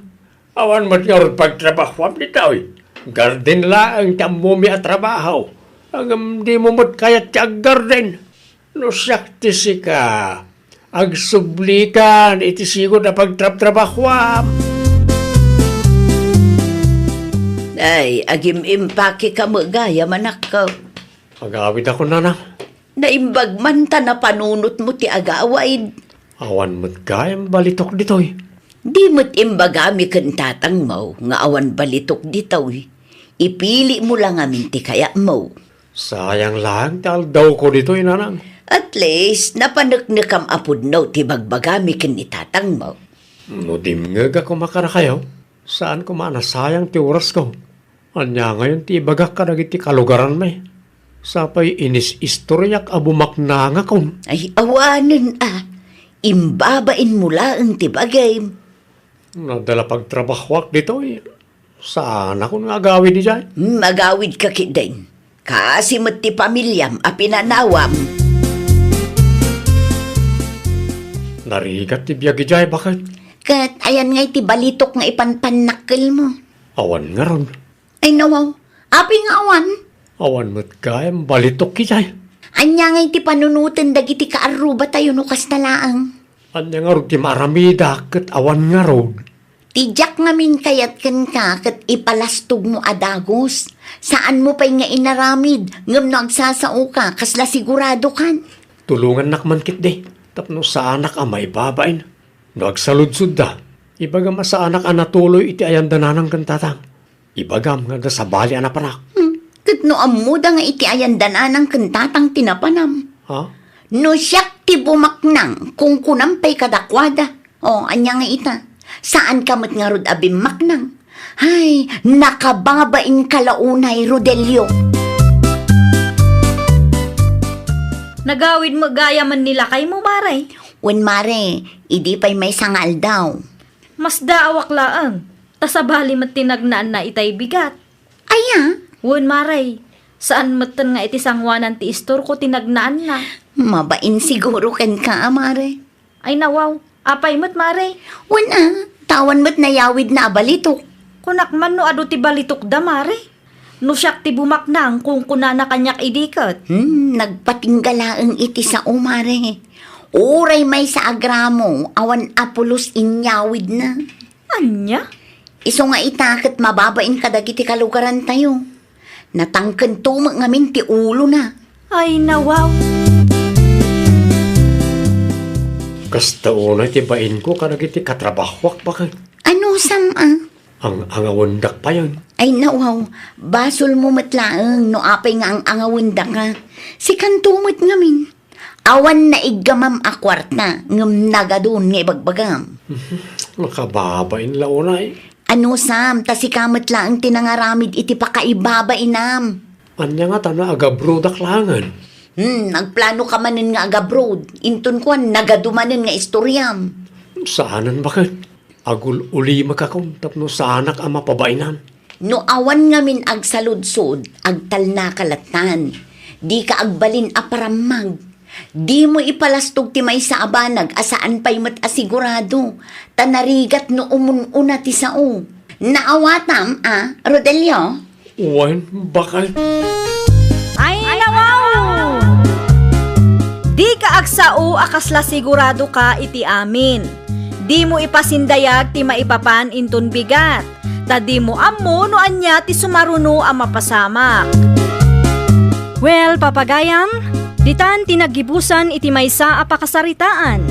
Awan met ngarud pagtrabahoam ditoy. Garden laeng ti ammomi a trabaho. Ngem dimo met kayat ti aggarden. No siak ti sika, agsublikan iti sigud a pagtrabtrabahoam. Ay, agim-impakeka met gayam, anakko. Agawidakon, nanang. Naimbag man ta napanunotmo ti agawid. Awan met gayam balitok ditoy. Di met imbagami ken tatangmo nga awan balitok ditoy. Ipilimo la ngamin ti kayatmo. Sayang laeng ti aldawko ditoy, nanang. At least, napaneknekam a pudno ti bagbagami ken ni tatangmo. No dimngeg a koma kadakayo, saan koma a nasayang ti orasko. Ania ngayon ti ibagak kadagiti kalugaranmi? Sapay inis-istoriak a bumaknangakon. Ay, awanen a. Imbabainmo laeng ti bagim. No adda la pagtrabahoak ditoy, saanakon nga agawid idiay? Hmm, agawidka ketdin. Kaasi met ti pamiliam a pinanawam. Narigat ti biag idiay, baket. Ket ayan ngay ti balitok nga ipanpannakkelmo? Awan ngarud. Ay, nawaw. Apay nga awan? Awan met gayam balitok idiay. Ania ngay ti panunoten dagiti kaarrubatayo no kasta laeng? Ania ngarud ti maaramidak ket awan ngarud? Ti diak ngamin kayat kenka ket ipalastogmo a dagus. Saanmo pay nga inaramid, ngem no agsasaoka, kasla siguradokan. Tulongannak man ketdi, tapno saanak a maibabain. No agsaludsodda, ibagam a saanak a natuloy iti ayanda nanang ken tatang. Ibagam nga adda sabali a napanak. Hmm, ket no ammoda nga iti ayanda nanang ken tatang ti napanam. Ha? No siak ti bumaknang, kunkunam pay kadakuada. O, ania nga ita? Saanka met ngarud a bimmaknang? Ay, nakababain ka la unay, Rodelio. Nagawid met gayam ni lakaymo, Mare. Wen, Mare, idi pay maysa nga aldaw. Masdaawak laeng, ta sabali met ti nagnaanna itay bigat. Aya? Wen, Mare, saan metten nga iti sangoanan ti istorko ti nagnaanna. Mabain siguro kenka, a, Mare. Ay nawaw, apay met, Mare? Wen a, ta awan met nayawidna a balitok. Kunak man no adu ti balitokda, Mare. No siak ti bumaknang, kunkunana kaniak idi ket. Hmm, nagpatingga laeng iti sao, Mare. Uray maysa a gramo, awan a pulos inyawidna. Ania? Isu nga ita ket mababain kadagiti kalugarantayo. Natangkento met ngamin ti ulona. Ay, nawaw. Kasta unay ti bainko kadagiti katrabahoak, baket. Anusam a? Ang-angawendak payen. Ay, nawaw. Basolmo met laeng no apay nga ang-angawendaka. Sikanto met ngamin. Awan naiggamam a kuarta, ngem nagadun nga ibagbagam. Nakababain la unay. Anusam, ta sika met laeng ti nangaramid iti pakaibabainam. Ania ngata no agabrodak laengen? Hmm, nagplano ka manen nga agabroad. Inton kuan, nagadu manen nga istoriam. Saanen, baket. Agul-ulimekakon tapno saanak a mapabainan. No awan ngamin agsaludsod, agtalnaka lattan. Dika agbalin a parammag. Dimo ipalastog ti maysa a banag a saan pay met a sigurado, ta narigat no umun-una ti sao. Naawatam a, Rodelio? Wen, baket. Ay, nawaw! Dika agsao a kasla sigurado ka iti amin. Dimo ipasindayag ti maipapan inton bigat, ta dimo ammo no ania ti sumaruno a mapasamak. Well, papagayam, ditan ti naggibusan iti maysa a pakasaritaan.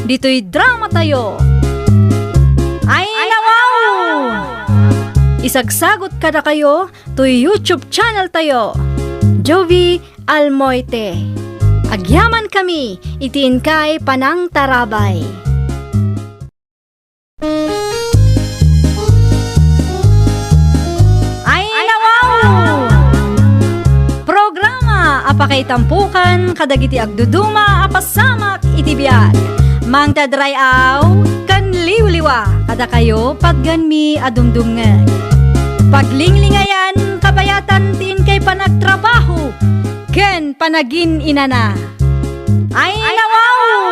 Ditoy dramatayo. Ay, nawaw! Isagsagot kadakayo toy YouTube channel tayo, Jovi Almoite. Agyaman kami iti inkay panangtarabay. Ay, nawaw! Programa a pakaitampokan kadagiti agduduma a pasamak iti biag. Mangted ray-aw ken liwliwa kadakayo patgenmi a dumdumngeg. Paglinglingayan, kabayatan ti inkay panagtrabaho ken panagin-inana. Ay, nawaw!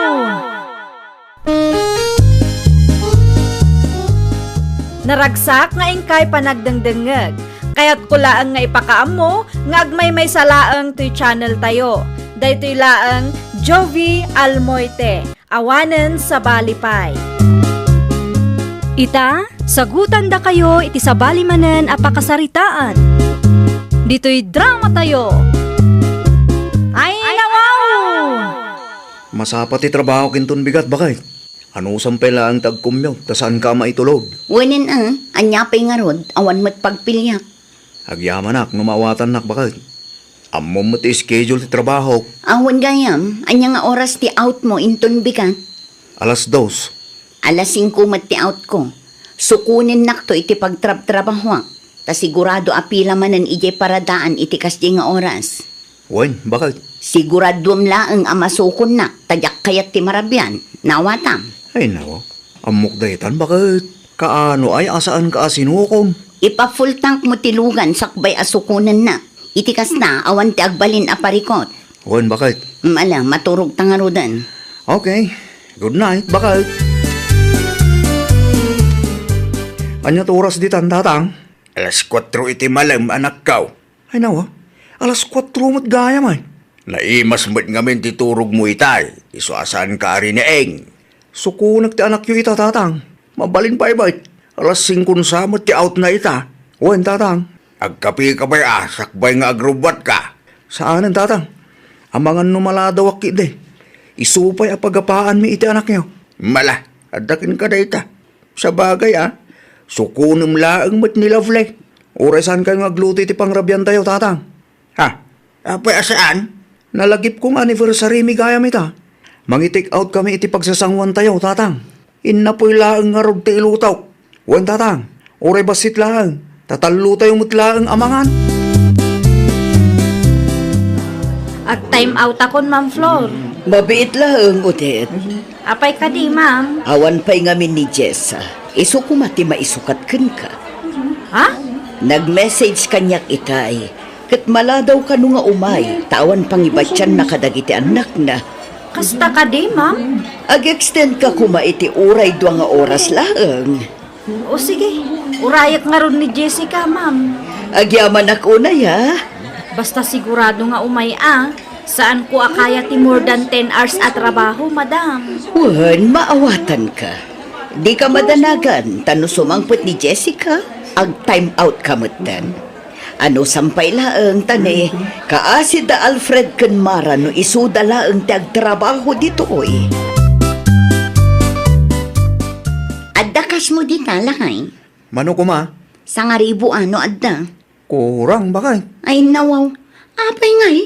Naragsak nga inkay panagdengdengngeg. Kayatko laeng nga ipakaammo nga agmaymaysa laeng toy channel tayo. Daytoy laeng Jovi Almoite. Awanen sabali pay. Ita, sagutandakayo iti sabali manen a pakasaritaan. Ditoy dramatayo. Ay, nawaw! Masapa ti trabahok inton bigat, baket. Anusam pay laeng ti agkummiaw, ta saanka a maitulod. Wenen a, ania pay ngarud, awan met pagpiliak. Agyamanak no maawatannak, baket. Ammom met ti schedule ti trabahok. Awan gayam, ania nga oras ti out mo inton bigat? Alas dos. Alas singko met ti out ko. Sukonennakto iti pagtrabtrabahoak, ta sigurado a pila manen idiay paradaan iti kasdiay nga oras. Wen, baket? Siguraduem laeng a masukonnak, ta diak kayat ti marabian. Naawatam? Ay, nako. Ammok daytan, baket. Kaano ay a saanka a sinukon? Ipa-full tank mo ti lugan sakbay a sukonennak. Iti kasta, awan ti agbalin a parikot. Wen, baket? Mala, maturog ta ngaruden. Okay. Good night, baket. Ania ti oras ditan, tatang? Alas kuatro iti malem, anakko. Ay, nawa, alas kuatro met gayam ay. Naimas met ngamin ti turogmo itay, isu a saanka a riniing. Sukonek ti anakyo ita, tatang. Mabalin pay met. Alas singko sa met ti outna ita. Wen, tatang. Agkapika pay a, sakbay nga agrubbuatka. Saanen, tatang. Amangan no maladawak ketdi. Isu pay a pagapaanmi iti anakyo. Mala, adda kenka dayta. Sabagay a, sukonem laeng met ni Lovely. Uray saankayo nga agluto iti pangrabiantayo, tatang. Ha? Apay a saan? Nalagipko nga anniversary mi gayam ita. Mangi-take out kami iti pagsasangoantayo, tatang. Innapoy laeng ngarud ti ilutok. Wen, tatang. Uray bassit laeng, ta tallotayo met laeng a mangan. Ag-time out akon, Ma'am Flor. Mabiit laeng, Odette. Apay kadi, ma'am? Awan pay ngamin ni Jessa. Isu koma ti maisukat kenka. Ha? Nag-message kaniak itay. Ket maladaw kano nga umay, ta awan pangibatianna kadagiti annakna. Kasta kadi, ma'am? Ag-extend ka koma iti uray dua nga oras laeng. O sige, urayek ngarud ni Jessica, ma'am. Agyamanak unay, a. Basta sigurado nga umay a, saanko a kaya ti more than ten hours a trabaho, madam. Wen, maawatanka. Dika madanagan, ta no sumangpet ni Jessica, ag-time out ka metten. Anusan pay laeng ta ni kaasi da Alfred ken Mara no isuda laeng ti agtrabaho ditoy. Adda cashmo dita, lakay? Mano koma? Sangaribu a no adda. Kurang, bakay. Ay, nawaw. Apay ngay?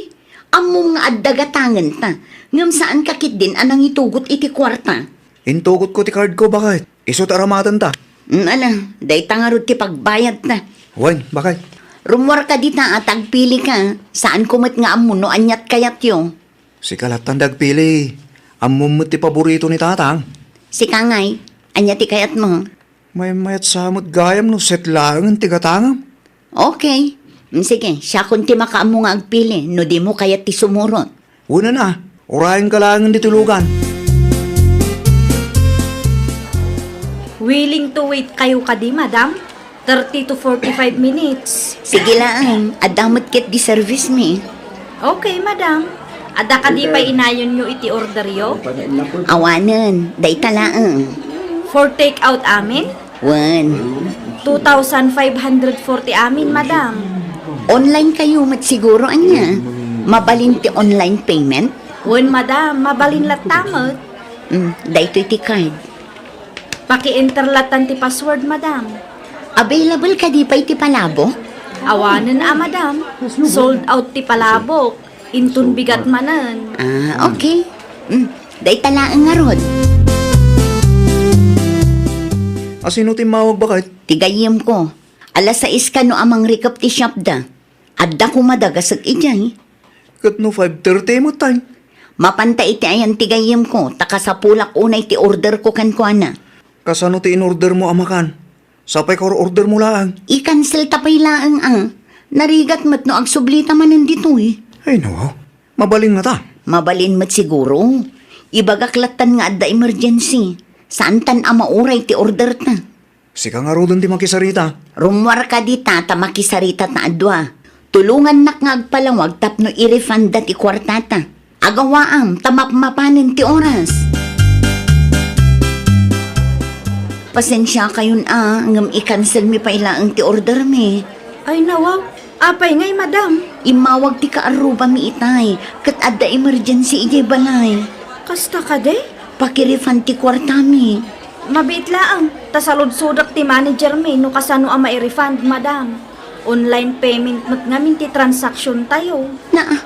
Ammom nga adda gatangenta. Ngem saanka ketdin a nangitugot iti kuarta. Intugotko ti cardko, bakay. Isu ti aramatenta. Mm, ala, dayta ngarud ti pagbayadta. Wen, bakay. Rummuarka dita a ta agpilika. Saanko met nga ammo no aniat kayatyo. Sika lattan ti agpili. Ammom met ti paborito ni tatang. Sika ngay, ania ti kayatmo? Maymayat sa met gayam no set laengen ti gatangam. Okay. Mm, sige, siakon ti makaammo nga agpili no dimo kayat ti sumurot. Wen a, urayenka laengen ditoy lugan. Willing to wait kayo kadi, madam? Thirty to forty-five minutes. Sige laeng, adda met ketdi service mi. Okay, madam. Adda kadi pay inayonyo iti orderyo? Awanen, dayta laeng. For take out amin? Wen. Two thousand five hundred forty amin, madam. Online kayo met siguro, ania? Mabalin ti online payment? Wen, madam, mabalin latta met. Mm, daytoy ti card. Paki-enter lattan ti password, madam. Available kadi pay ti palabok? Awanen a, madam. Sold out ti palabok. Inton bigat manen. Ah, okay. Mm, dayta laeng ngarud. Asino ti immawag, bakay? Ti gayyemko. Alas sais kano a mangrikep ti shopda. Adda koma da gasek idiay. Ket no five thirty met tay? Mapanta iti ayan ti gayyemko, ta kasapulak unay ti orderko kenkuana. Kasano ti inordermo a makan? Sapay ka or-ordermo laeng. I-cancel ta pay laeng a. Narigat met no agsublita manen ditoy. Ay, no. Mabalin ngata? Mabalin met siguro. Ibagak lattan nga adda emergency. Saantan a mauray ti orderta. Sika ngaruden ti makisarita. Rummuarka dita ta makisarita ta a dua. Tulongannak nga agpalawag tapno i-refunda ti kuartata. Agawaam ta mapmapanen ti oras. Pasensiakayon a, ngem i-cancel mi pay laeng ti order mi. Ay, nawaw. Apay ngay, madam? Immawag ti kaarrubami itay, ket adda emergency idiay balay. Kasta kadi? Pakirefund ti kuartami. Mabiit laeng, ta saludsodek ti manager mi no kasano a mairefund, madam. Online payment met ngamin ti transaction tayo. Naa,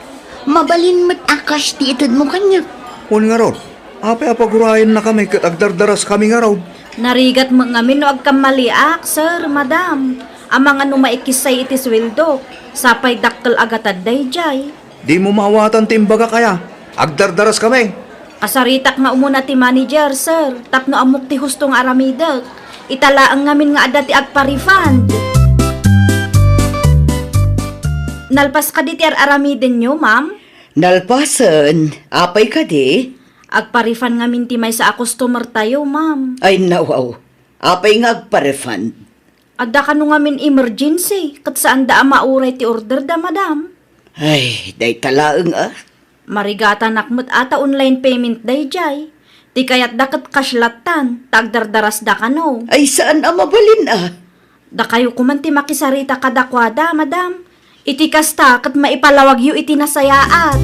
mabalin met a cash ti itedmo kaniak. Wen ngarud, apay a pagurayennakami ket agdardaraskami ngarud? Narigat met ngamin no agkammaliak, sir, madam. Amangan no maikissay iti sueldok, sapay dakkel a gatad daydiay. Dimo maawatan ti imbagak aya. Agdardaraskami. Kasaritak nga umuna ti manager, sir, tapno ammok ti husto nga aramidek. Ita laeng ngamin nga adda ti agpa-refund. Nalpas kadi ti ar-aramidenyo, ma'am? Nalpasen. Apay kadi? Agpa-refund ngamin ti maysa a customer tayo, ma'am. Ay, nawaw. Apay nga agpa-refund? Adda kano ngamin emergency, ket saanda a mauray ti order da, madam. Ay, dayta laeng a. Marigatanak met a ta online payment daydiay. Ti kayatda ket cash lattan, ta agdardarasda kano. Ay, saan a mabalin a. Dakayo koman ti makisarita kadakuada, madam. Iti kasta, ket maipalawagyo iti nasayaat.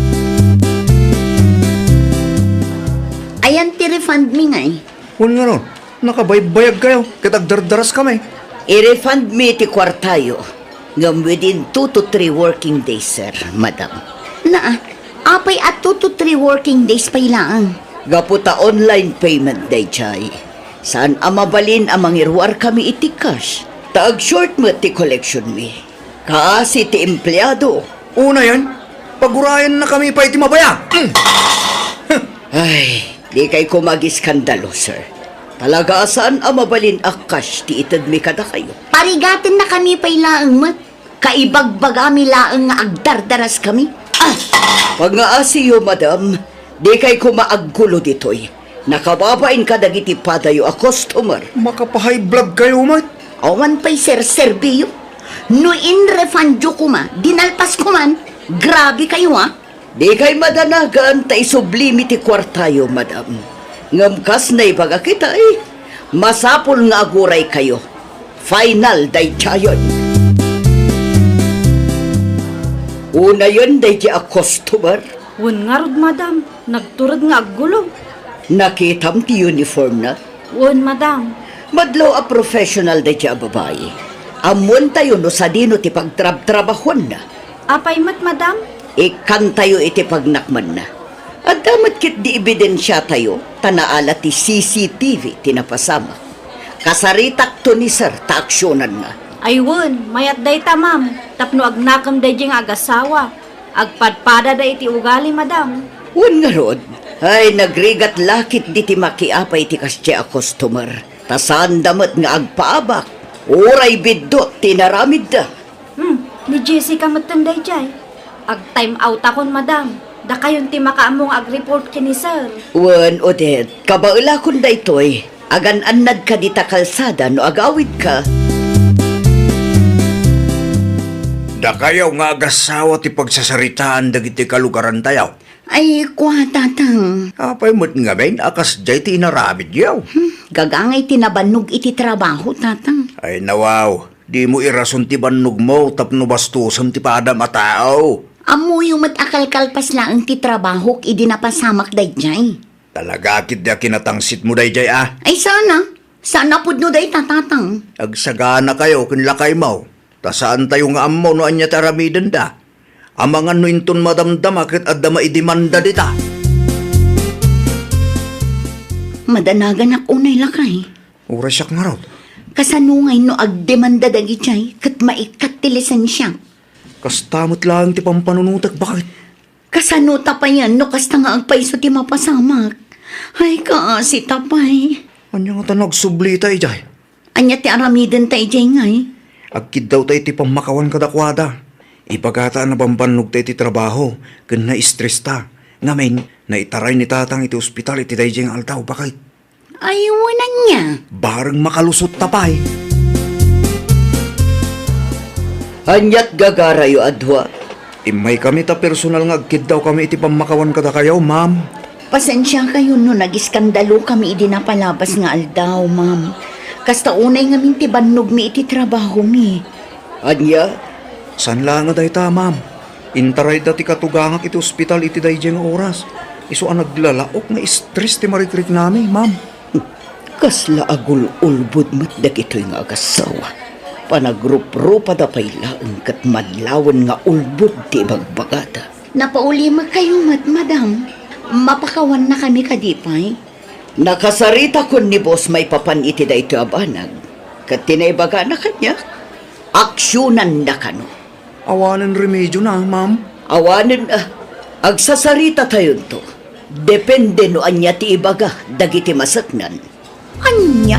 Ayan ti refund mi ngay. Wen ngarud, nakabaybayag kayo, ket agdardaraskami. I-refund mi ti kuartayo, ngem within two to three working days, sir, madam. Naa, apay a two to three working days pay laeng? Gapu ta online payment daydiay. Saan a mabalin a mangiruarkami iti cash. Ta ag-short met ti collection mi. Kaasi ti empleado. Unayen, pagurayennakami pay ti mabaya. Mm. Ay, dikay koma agiskandalo, sir. Talaga a saan a mabalin a cash ti itedmi kadakayo. Parigatennakami pay laeng met. Kaibagbagami laeng nga agdardaraskami. Ah! Pangngaasiyo, madam, dikay koma aggulo ditoy. Nakababain kadagiti padayo a customer. Makapa-high blood kayo met. Awan pay serserbiyo. No in-refundyo koma, dinalpas koman. Grabe kayo, ah. Dikay madanagan ta isublimi ti kuartayo, madam. Ngem kas naibaga kitay, masapul nga aguray kayo. Final daydiayen. Unayen daydi a customer. Wen ngarud, madam, nagtured nga aggulo. Nakitam ti uniform na? Wen, madam. Madlaw a professional daydi a babai. Ammoentayo no sadino ti pagtrabtrabahuanna. Apay met, madam? Ikkantayo iti pagnakmanna. Adda met ketdi ebidensiatayo ta naala ti C C T V ti napasamak. Kasaritakto ni sir ta aksionanna. Ay wen, mayat dayta, ma'am, tapno agnakem daydiay nga agasawa. Agpadpadada iti ugali, madam. Wen ngarud, ay nagrigat la ketdi ti makiapay iti kasdiay a customer. Ta saanda met nga agpaabak, uray biddut ti inaramidda. Hmm, ni Jessica metten daydiay. Ag-time outakon, madam. Dakayon ti makaammo nga ag-report ken ni sir. Wen, Odette, kabaelakon daytoy. Agan-annad ka dita kalsada no agawidka. Dakayo nga agasawa ti pagsasaritaan dagiti kalugarantayo. Ay, kua, Tatang. Apay met ngamin a kasdiay ti inaramidyo? Hmm, gagangay ti nabannog iti trabaho, Tatang. Ay, nawaw, dimo irason ti bannogmo tapno bastosen ti padam a tao. Ammoyo met a kalkalpas laeng ti trabahok idi napasamak daydiay. Talaga ketdi a kinatangsitmo daydiay a? Ay, saan a? Saan a pudno dayta, Tatang? Agsaganakayo ken lakaymo. Ta saantayo nga ammo no ania ti aramidenda. Amangan no inton madamdama ket adda maidemanda dita. Madanaganak unay, lakay. Uray siak ngarud. Kasano ngay no agdemanda dagidiay ket maikkat ti lisensiak? Kasta met laeng ti pampanunotek, baket. Kasano ta payen no kasta nga agpayso ti mapasamak? Ay, kaasi ta pay. Ania ngata no agsublita idiay? Ania ti aramidenta idiay ngay? Agkiddawta iti pammakawan kadakuada. Ibagata a nabambannogta iti trabaho ken na-stresta. Ngamin, naitaray ni Tatang iti ospital iti daydiay nga aldaw, baket. Ay, wen ania? Bareng makalusotta pay. Aniat gagarayo a dua? Immaykami ta personal nga agkiddawkami iti pammakawan kadakayo, ma'am. Pasensiakayo no nagiskandalokami idi napalabas nga aldaw, ma'am. Kasta unay ngamin ti bannogmi iti trabahomi. Ania? Saan laeng a dayta, ma'am. Intarayda ti katugangak iti ospital iti daydiay nga oras. Isu a naglalaok nga stress ti marikriknami, ma'am. Kasla agul-ulbod met dagitoy nga agasawa. Panagruprupada pay laeng ket manlawen nga ulbod ti ibagbagada. Napaulimekayo met, madam. Mapakawannakami kadi pay? Nakasaritakon ni boss maipapan iti daytoy a banag. Ket ti naibagana kaniak, aksionanda kano. Awanen remediona, ma'am? Awanen a. Agsasaritatayonto. Depende no ania ti ibaga dagiti maseknan. Ania?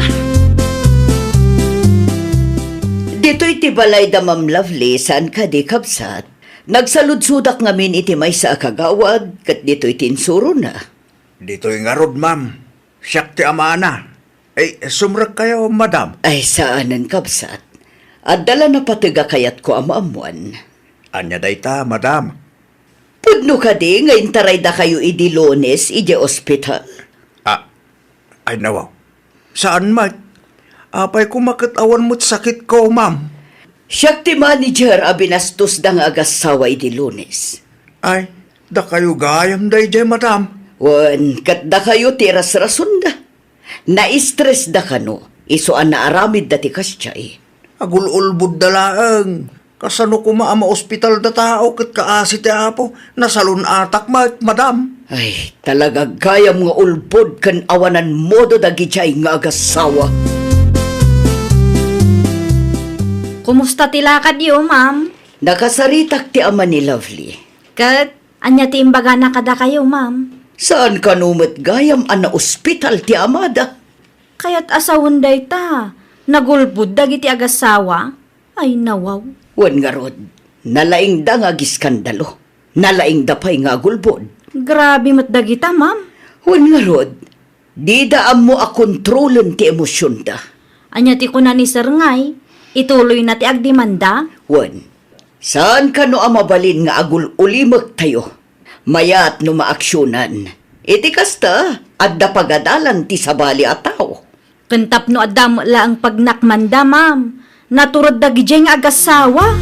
Ditoy ti balay da Ma'am Lovely, saan kadi, kabsat? Nagsaludsodak ngamin iti maysa a kagawad, ket ditoy ti insurona. Ditoy ngarud, ma'am. Siak ti amana. Ay, sumrekkayo, madam. Ay, saanen, kabsat. Adda la napateg a kayatko a maammoan. Ania dayta, madam? Pudno kadi nga intaraydakayo idi Lunes idiay ospital? Ah, ay, nawaw. Saan met? Apay koma ket awan met sakitko, ma'am? Siak ti manager a binastosda nga agassawa idi Lunes. Ay, dakayo gayam daydiay, madam. Wen, ket dakayo ti irasrasonda. Naistressda kano, isu a naaramidda ti kasdiay. Agul-ulbodda laeng. Kasano koma a maospitalda tao ket kaasi ti Apo? Nasalun-atak met, madam. Ay, talaga gayam nga ulbod ken awanan modo dagidiay nga agassawa. Kumusta ti lakadyo, ma'am? Nakasaritak ti ama ni Lovely. Ket ania ti imbagana kadakayo, ma'am? Saan kano met gayam a naospital ti amada? Kayat a sawen dayta, nagulbod dagiti agassawa. Ay, nawaw. Wen ngarud, nalaingda nga agiskandalo. Nalaingda pay nga agulbod. Grabe met dagita, ma'am. Wen ngarud, dida ammo a kontrolen ti emosionda. Ania ti kuna ni Sir Ngay? Ituloyna ti agdemanda? Wen, saan kano a mabalin nga agul-ulimektayo? Mayat no maaksionan. Iti kasta, adda pagadalan ti sabali a tao. Ken tapno adda met laeng pagnakmanda, ma'am, naturod dagidiay nga agassawa.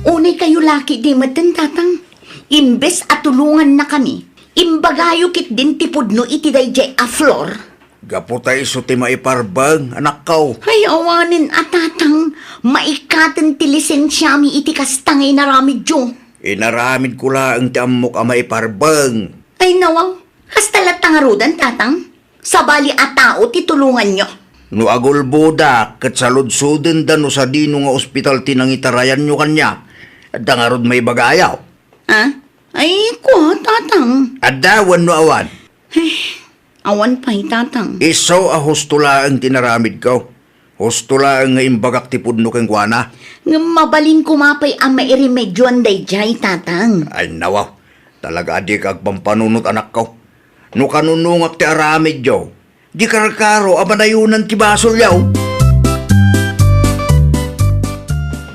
Unay kayo laki di metten, Tatang. Imbes a tulongannakami, imbagayo ketdin ti pudno iti daydiay a floor. Gapu ta isu ti maiparbeng, anakko. Ay, awanen a, Tatang, maikkaten ti lisensiami iti kasta nga inaramidyo. Inaramidko laeng ti ammok a maiparbeng. Ay, nawaw, kasta latta ngaruden, Tatang? Sabali a tao ti tulonganyo. No agulbodak, ket saludsodenda no sadino nga ospital ti nangitarayanyo kaniak. Adda ngarud maibagayo? Ah? Ay, kua, Tatang. Adda wenno awan? Ay, awan pay, Tatang. Isu a husto laeng ti inaramidko. Husto laeng nga imbagak ti pudno kenkuana. Ngem mabalin koma pay a mairemedioan daydiay, Tatang. Ay, nawaw. Talaga a dika agpampanunot, anakko. No kanunongak ti aramidyo, di karkaro a manayonan ti basolyo.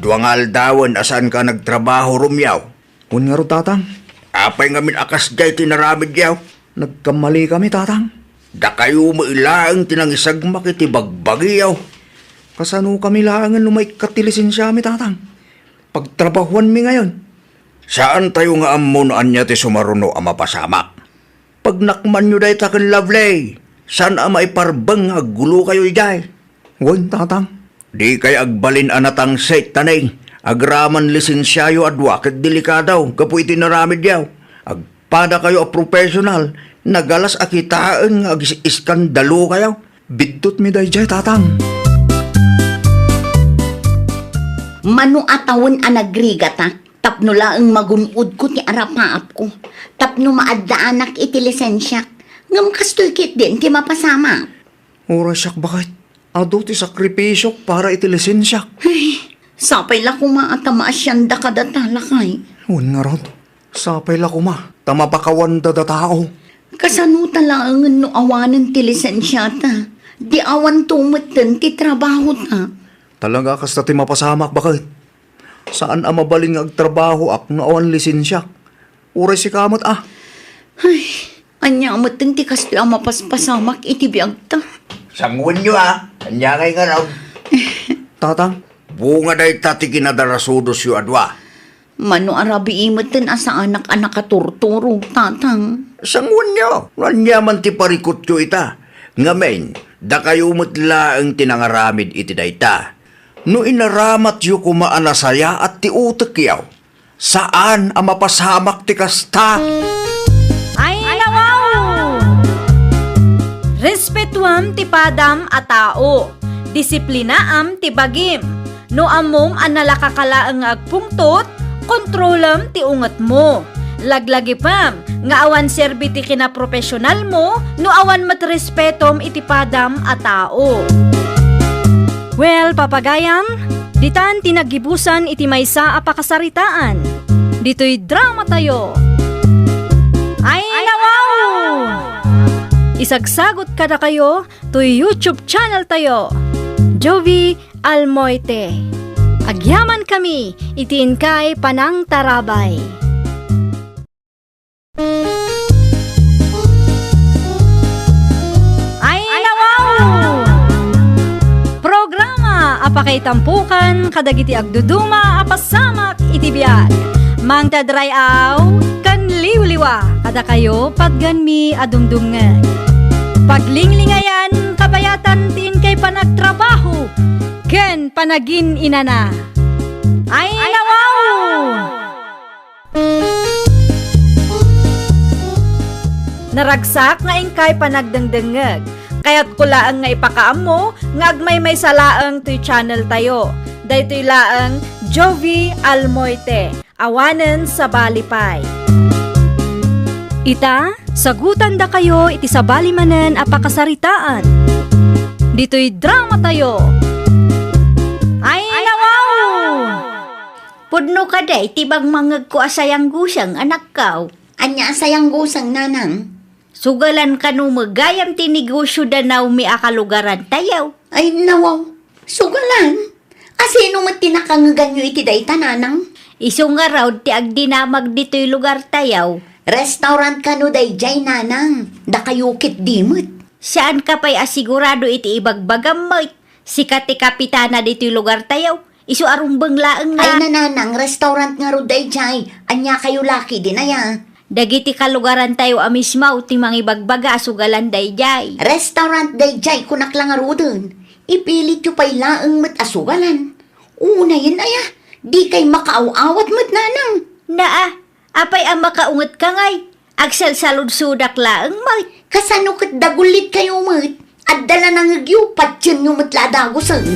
Dua nga aldawen a saanka nagtrabaho, Romeo. Wen ngarud, Tatang. Apay ngamin a kasdiay ti inaramidyo? Nagkammalikami, Tatang. Dakayo met laeng ti nangisagmak iti bagbagiyo. Kasanokami laengen no maikkat ti lisensiami, Tatang? Pagtrabahuanmi ngayon. Saantayo nga ammo no ania ti sumaruno a mapasamak. Pagnakmanyo dayta ken Lovely, saan a maiparbeng nga aggulokayo idiay. Wen, Tatang. Dikay agbalin a natangsit, Taneng, agraman lisensiayo a dua ket delikado gapu iti inaramidyo. Agpadakayo a professional, nagalas a kitaen nga agis-iskandalokayo. Biddutmi daydiay, Tatang. Mano a tawen a nagrigata, tapno laeng magun-odko ti arapaapko, tapno maaddaanak iti lisensiak, ngem kastoy ketdin ti mapasamak. Uray siak, baket, adu ti sakripisiok para iti lisensiak. Ay, sapay la koma a ta maasianda kadata, lakay. Wen ngarud, sapay la koma ta mapakawanda datao. Kasano ta laengen no awanen ti lisensiata? Di awanto metten ti trabahota. Talaga kasta ti mapasamak, baket. Saan a mabalin nga agtrabahoak no awan lisensiak. Uray sika met a. Ay, ania metten ti kastoy a mapaspasamak iti biagta? Sanguenyo a, ania ngay ngarud? Tatang. Bunga dayta ti kinadarasudosyo a dua. Mano a rabii metten a saanak a nakaturturog, Tatang? Sanguenyo, no ania man ti parikutyo ita. Ngamin, dakayo met laeng ti nangaramid iti dayta. No inaramatyo koma a nasayaat ti utekyo, saan a mapasamak ti kasta. Ay, nawaw! Respetuam ti padam a tao. Disiplinaam ti bagim. No ammom a nalaka ka laeng nga agpungtot, kontrolem ti ungetmo. Laglagipem nga awan serbi ti kinaprofesionalmo no awan met respetom iti padam a tao. Well, papagayam, ditan ti naggibusan iti maysa a pakasaritaan. Ditoy dramatayo. Ay, nawaw! Isagsagot kadakayo toy YouTube channel tayo, Jovie Almoite. Agyamankami iti inkay panangtarabay. Ay, nawaw! Programa a pakaitampukan kadagiti agduduma a pasamak iti biag. Mangted ray-aw ken liwliwa kadakayo patgenmi a dumdumngeg. Paglinglingayan, kabayatan ti inkay panagtrabaho ken panagin-inana. Ay, nawaw! Naragsak nga inkay panagdengdengngeg. Kayatko laeng nga ipakaammo nga agmaymaysa laeng toy channel tayo. Daytoy laeng Jovie Almoite, awanen sabali pay. Ita, sagutandakayo iti sabali manen a pakasaritaan. Ditoy drama tayo. Ay, nawaw! Pudno kadi ti bangmangegko a sayangguseng, anakko. Ania a sayangguseng, nanang? Sugalan kano met gayam ti negosio da Naomi a kalugarantayo. Ay, nawaw. Sugalan? A sino met ti nakangeganyo iti dayta, nanang? Isu ngarud ti agdinamag ditoy lugartayo. Restaurant kano daydiay, nanang. Dakayo ketdi met. Saanka pay a sigurado iti ibagbagam met. Sika ti kapitana ditoy lugartayo. Isu a rumbeng laeng nga. Ay, nanang, restaurant ngarud daydiay. Ania kayo la ketdin aya? Dagiti kalugarantayo a mismo ti mangibagbaga a sugalan daydiay. Restaurant daydiay, kunak la ngaruden. Ipilityo pay laeng met a sugalan. Unayen aya, dikay makaaw-awat met, nanang. Naa, apay a makaungetka ngay? Agsalsaludsodak laeng met. Kasano ket dagullitkayo met? Adda la nangegyo, patienyo met la a dagusen.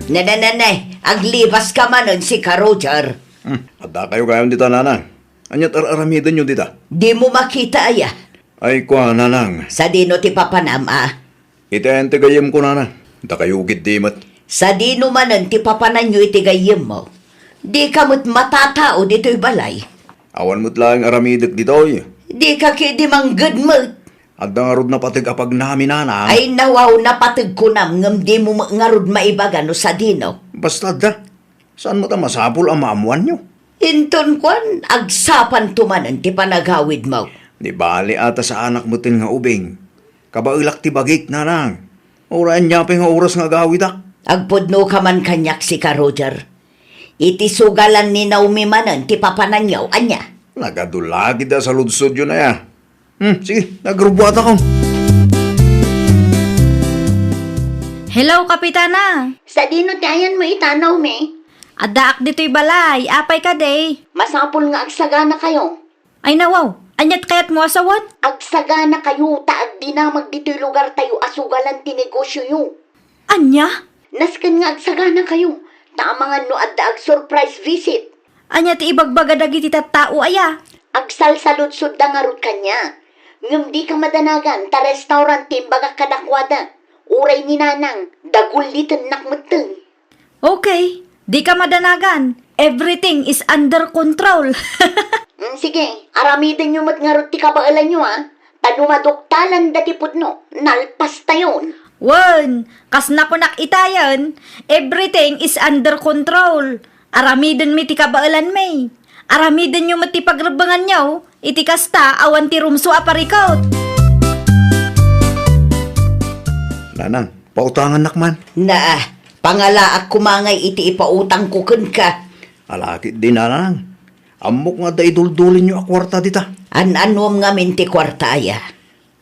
Ne, ne, ne, ne, aglibaska manen, sika Roger. Hmm, addakayo gayam dita, nanang. Ania't ar-aramidenyo dita? Dimo makita aya? Ay, kua, nanang. Sadino ti papanam a? Iti ayan ti gayyemko, nanang. Dakayo ketdi met. Sadino manen ti papananyo iti gayyemmo? Dika met matatao ditoy balay. Awan met laeng aramidek ditoy. Dika ketdi mangged met. Adda ngarud napateg a pagnami, nanang. Ay, nawaw, napateg kunam ngem dimo met ngarud maibaga no sadino. Basta adda. Saan met a masapul a maammoanyo? Inton kuan, agsapanto manen ti panagawidmo. Di bali a ta saanak metten nga ubing. Kabaelak ti bagik, nanang. Uray ania pay nga oras nga agawidak. Agpudnoka man kaniak, sika Roger. Iti sugalan ni Naomi manen ti papananyo, ania? Nagadu la ketdi a saludsodyo aya. Hmm, sige, nagrubbuatakon. Hello, Kapitana. Sadino ti ayanmo ita, Naomi? Addaak ditoy balay. Apay kadi? Masapul nga agsaganakayo. Ay, nawaw. Ania't kayatmo a sawen? Agsaganakayo ta agdinamag ditoy lugartayo a sugalan ti negosioyo. Ania? Nasken nga agsaganakayo, ta amangan no adda ag-surprise visit. Ania ti ibagbaga dagiti tattao aya? Agsalsaludsodda ngarud kaniak. Ngem dika madanagan ta restaurant ti imbagak kadakuada. Uray ni nanang, dagullitennak metten. Okay, dika madanagan. Everything is under control. Mm, sige, aramidenyo met ngarud ti kabaelanyo, a. Ta no maduktalanda ti pudno, nalpastayon. Wen, kas nakunak itayen, everything is under control. Aramidenmi ti kabaelanmi. Aramidenyo met ti pagrebbenganyo, iti kasta, awan ti rumso a parikut. Nanang, pautangannak man. Naa, pangalaak koma ngay iti ipautangko kenka. Ala ketdi, nanang. Ammok nga adda iduldulinyo a kuarta dita. An-annuam ngamin ti kuarta aya?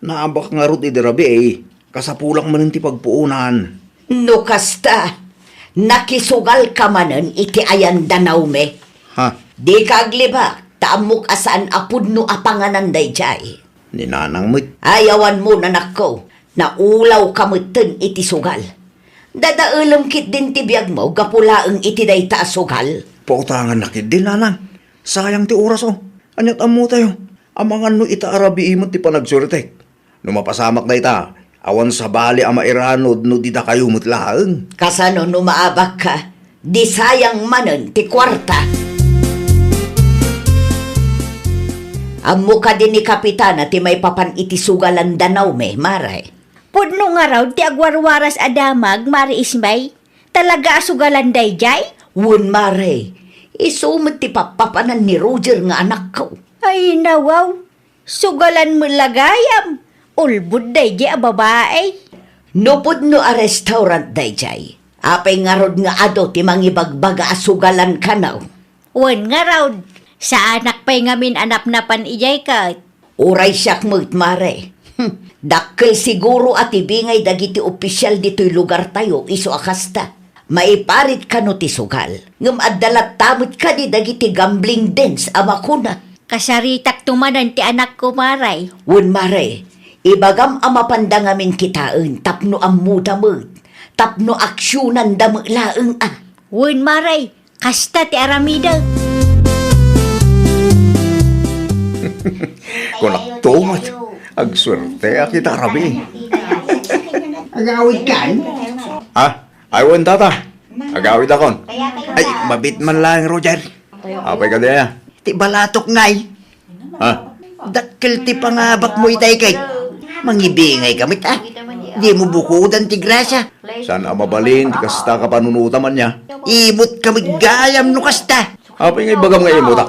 Naabak ngarud idi rabii, kasapulak manen ti pagpuonan. No kasta, nakisugalka manen iti ayan da Naomi. Ha? Dika aglibak, ta ammok a saan a pudno a panganan daydiay. Ni nanang met. Ay, awanmo, anakko, naulawka metten iti sugal. Dadaelem ketdin ti biagmo gapu laeng iti dayta a sugal. Pautangannak ketdi, nanang. Sayang ti oras, o. Ania't ammotayo? Amangan no ita a rabii met ti panagsuertek. No mapasamak dayta, awan sabali a mairanod no di dakayo met laeng. Kasano no maabakka? Di sayang manen ti kuarta. Ammo kadi ni Kapitana ti maipapan iti sugalan da Naomi, Mare? Pudno ngarud ti agwarwaras a damag, Mare Ismay. Talaga a sugalan daydiay? Wen, Mare. Isu met ti pappapanan ni Roger nga anakko. Ay, nawaw. Sugalan met la gayam. Ulbod daydiay a babai. No pudno a restaurant daydiay, apay ngarud nga adu ti mangibagbaga a sugalan kano? Wen ngarud, saanak pay ngamin a napnapan idiay ket. Uray siak met, Mare. Hm, dakkel siguro a ti bingay dagiti opisial ditoy lugartayo isu a kasta. Maiparit kano ti sugal. Ngem adda latta met kadi dagiti gambling dens a makuna. Asaritakto manen ti anakko, Mare. Wen, Mare, ibagam a mapanda ngamin kitaen tapno ammoda met, tapno aksionanda met laeng a. Wen, Mare, kasta ti aramidek. Kunakto met, agsuerte a kita rabii. Agawidkan? Ah, ay, wen, tata. Agawidakon. Ay, mabiit man laeng, Roger. Apay kadi aya? Ti balatok ngay. Ha? Dakkel ti pangabakmo itay ket mangibingayka met, a. Dimo bukodan ti grasya. Saan a mabalin ti kasta a kapanunotam ania? Imutka met gayam no kasta. Apay nga ibagam nga imutak?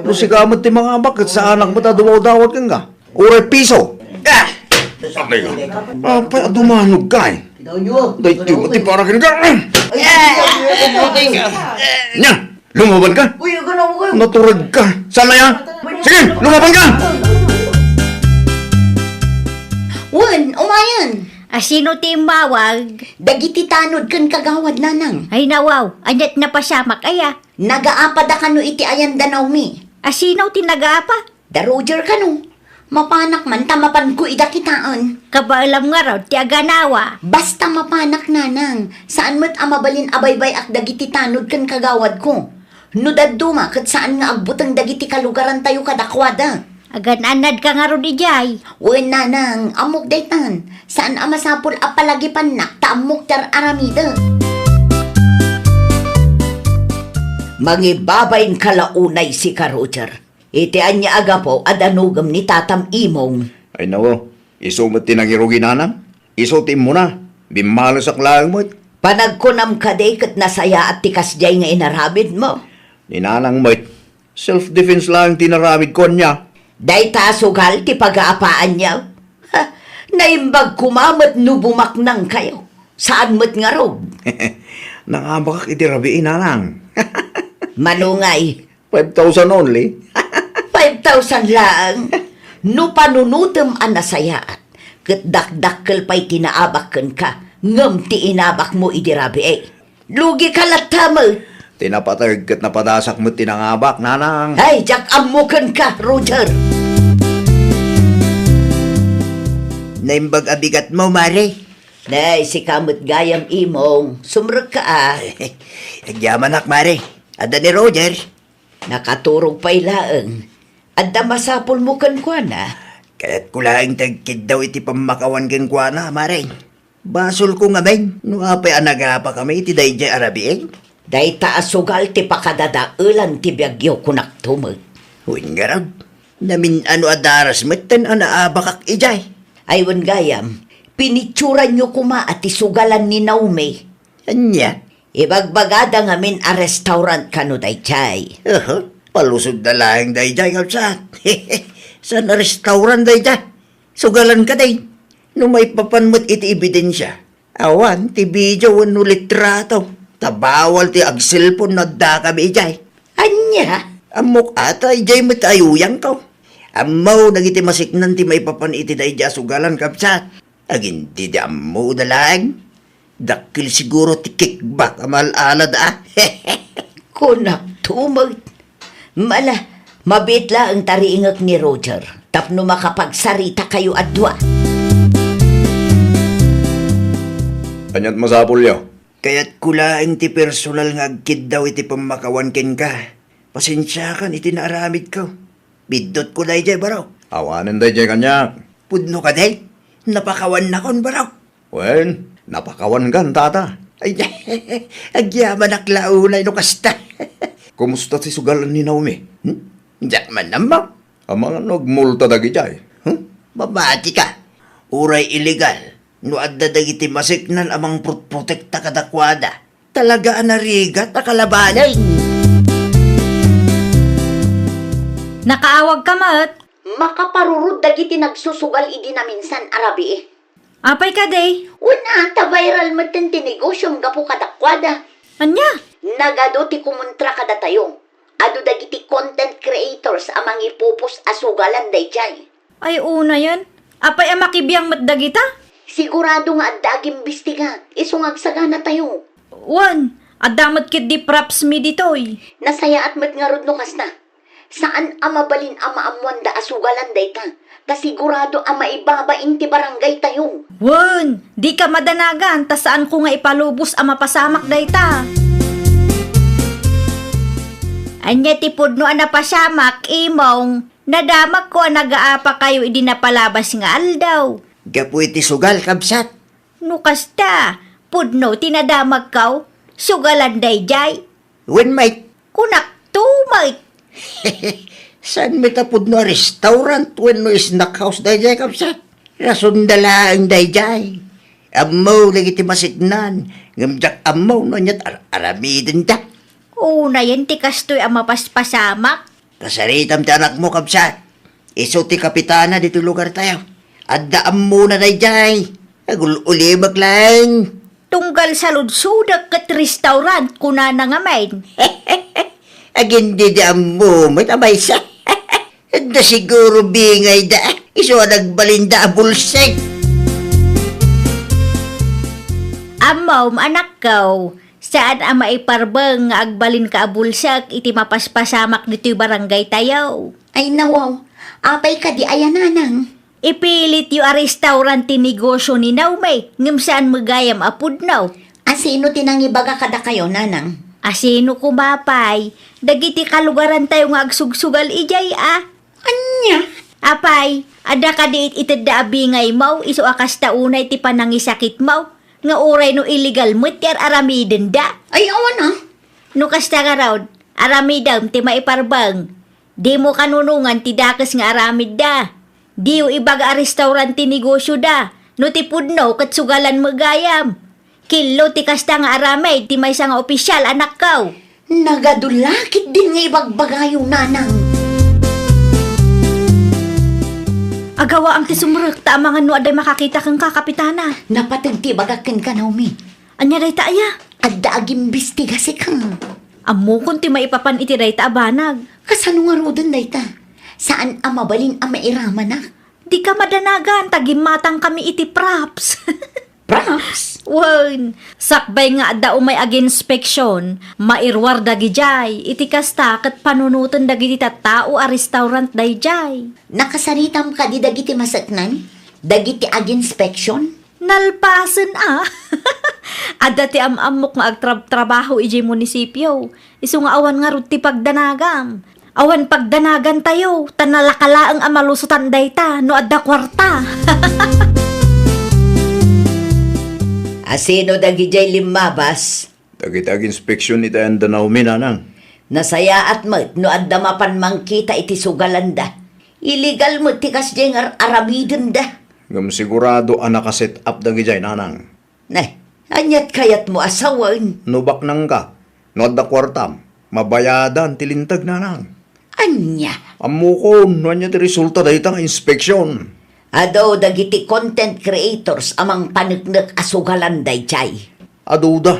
No sika met ti mangabak ket saanak met a dumawdawat kenka. Uray piso. Ah! Apay nga. Apay a dumanogka, e. Daytoy met ti para kenka. Nya, lumabanka. Uy, aganaw kayo. Naturedka. Saan aya? Sige, lumabanka. Wen, umayen. A, sino ti immawag? Dagiti tanod ken kagawad, nanang. Ay, nawaw. Aniat napasamak aya? Nagaapada kano iti ayanda, Naomi. A, sino ti nagaapa? Da Roger kano. Mapanak man ta mapanko ida kitaen. Kabaelam ngarud ti aganawa. Basta mapanak, nanang. Saan met a mabalin a baybay-ak dagiti tanod ken kagawadko. No dadduma ket saan nga agbuteng dagiti kalugarantayo kadakuada. Agan-annadka ngarud idiay. Wen, nanang, ammok daytan. Saan a masapul a palagipannak ta ammok ti ar-aramidek. Mangibabainka la unay sika, Roger. Iti ania a gapu a danogem ni tatam Imong? Ay, nawaw, isu met ti nangirugi, nanang. Isu ti immuna. Bimmalesak laeng met. Panagkunam kadi ket nasayaat ti kasdiay nga inaramidmo? Ni nanang met, self-defense laeng ti inaramidko ania. Dayta a sugal ti pagaapaanyo? Ha, naimbag koma met no bumaknangkayo. Saan met ngarud? Nangabakak iti rabii, nanang. Mano ngay? Five thousand only. Five thousand laeng? No panunotem a nasayaat, ket dakdakkel pay ti naabak kenka, ngem ti inabakmo idi rabii. Lugika latta met. Ti napateg ket napadasak met ti nangabak, nanang. Ay, diak ammo kenka, Roger. Naimbag a bigatmo, Mare. Nay, sika met gayam, Imong. Sumrekka, a. Agyamanak, Mare. Adda ni Roger. Nakaturog pay laeng. Adda masapulmo kenkuana? Kayatko laeng ti agkiddaw iti pammakawan kenkuana, Mare. Basolko ngamin no apay a nagapakami iti daydiay a rabii. Dayta a sugal ti pakadadaelan ti biagyo, kunakto met. Wen ngarud, namin-ano a daras metten a naabakak idiay. Ay, wen gayam, pinitsuranyo koma a ti sugalan ni Naomi. Ania? Ibagbagada ngamin a restaurant kano daydiay. Aha, palusodda laeng daydiay, kabsat. Saan a restaurant daydiay? Sugalan kadi. No maipapan met iti ebidensia, awan ti video wenno litrato. Ta bawal ti agselpon no addakami idiay. Ania? Ammok a ta idiay met ayuyangko. Ammo dagiti masiknan ti maipapan iti daydiay a sugalan, kabsat. Agin didi ammo da laeng. Dakkel siguro ti kickback a mal-alad, a. Kunakto met. Mala, mabiit laeng ta riingek ni Roger tapno makapagsaritakayo a dua. Aniat masapulyo? Kayatko laeng ti personal nga agkiddaw iti pammakawan kenka. Pasensiakan iti naaramidko. Biddutko daydiay, baro. Awanen daydiay kaniak. Pudno kadi? Napakawannakon, baro. Wen, napakawankan, tata. Ay, agyamanak la unay no kasta. Kumusta ti sugalan ni Naomi? Hmm? Diak man ammo. Amangan no agmulta dagidiay. Hmm? Mamatika. Uray illegal, no adda dagiti masiknan a mangprotprotekta kadakuada, talaga a narigat a kalabanen. Nakaawagka met. Makaparurod dagiti nagsusugal idi naminsan a rabii. Apay kadi? Wen a, ta viral metten ti negosiom gapu kadakuada. Ania? Nagadu ti kumontra kadatayo. Adu dagiti content creators a mangipupos a sugalan daydiay. Ay, unayen. Apay a makibiang met dagita? Sigurado nga adda agimbestiga, isu nga agsaganatayo. Wen, adda met ketdi props mi ditoy. Nasayaat met ngarud no kasta. Saan a mabalin a maammoanda a sugalan dayta, ta sigurado a maibabain ti barangaytayo. Wen, dika madanagan ta saanko nga ipalubos a mapasamak dayta. Ania ti pudno a napasamak, Imong? Nadamagko a nagaapakayo idi napalabas nga aldaw. Gapu iti sugal, kabsat. No kasta, pudno ti nadamagko, sugalan daydiay. Wen met. Kunakto met. Saan met a pudno a restaurant wenno snack house daydiay, kabsat? Rasonda laeng daydiay. Ammo dagiti maseknan, ngem diak ammo no aniat ar-, aramidenda. Unayen ti kastoy a mapaspasamak. Kasaritam ti anakmo, kabsat. Isu ti kapitana ditoy lugartayo. Adda ammona daydiay. Agul-ulimek laeng. Tunggal saludsodek ket restaurant, kunana ngamin. Agin didi ammo met a maysa. Adda siguro bingayda. Isu a nagbalinda a bulsek. Ammom, anakko, saan a maiparbeng nga agbalinka a bulsek iti mapaspasamak ditoy barangaytayo. Ay, nawaw. Apay kadi aya, nanang? Ipilityo a restaurant ti negosio ni Naomi, ngem saan met gayam a pudno. A sino ti nangibaga kadakayo, nanang? A sino koma pay? Dagiti kalugarantayo nga agsugsugal idiay a. Ania? Apay, adda kadi it-itedda a bingaymo, isu a kasta unay ti panangisakitmo, nga uray no illegal met ti ar-aramidenda? Ay, awan a. No kasta ngarud, aramidem ti maiparbeng. Dimo kanunongan ti dakes nga aramidda. Diyo ibaga a restaurant ti negosioda. No ti pudno ket sugalan met gayam. Killo ti kasta nga aramid ti maysa nga opisyal, anakko. Nagadu la ketdin nga ibagbagayo, nanang. Agawaam ti sumrek ta amangan no adda makakita kenka, Kapitana. Napateg ti ibagak kenka, Naomi. Ania dayta aya? Adda agimbestiga sika. Ammokon ti maipapan iti dayta a banag. Kasano ngaruden dayta? Saan a mabalin a mairamanak? Dika madanagan ta gimmatangkami iti props. Props? Wen, sakbay nga adda umay aginspeksion, mairuar dagidiay, iti kasta ket panunoten dagiti tattao a restaurant daydiay. Nakasaritam kadi dagiti maseknan? Dagiti aginspeksion? Nalpasen a. Adda ti am-ammok nga agtrab-trabaho idiay munisipio. Isu nga awan ngarud ti pagdanagam. Awan pagdanagantayo, ta nalaka laeng a malusotan dayta no adda kuarta. A sino dagidiay limmabas? Dagiti aginspeksion iti ayan da Naomi, nanang. Nasayaat met no adda mapan mangkita iti sugalanda. Illegal met ti kasdiay nga ar-aramidenda. Ngem sigurado a naka-set up dagidiay, nanang. Ne, aniat kayatmo a sawen? No baknangka, no adda kuartam, mabayadan ti linteg, nanang. Ania? Ammokon no ania ti resulta dayta nga inspeksion. Adu dagiti content creators a mangpaneknek a sugalan daydiay. Aduda.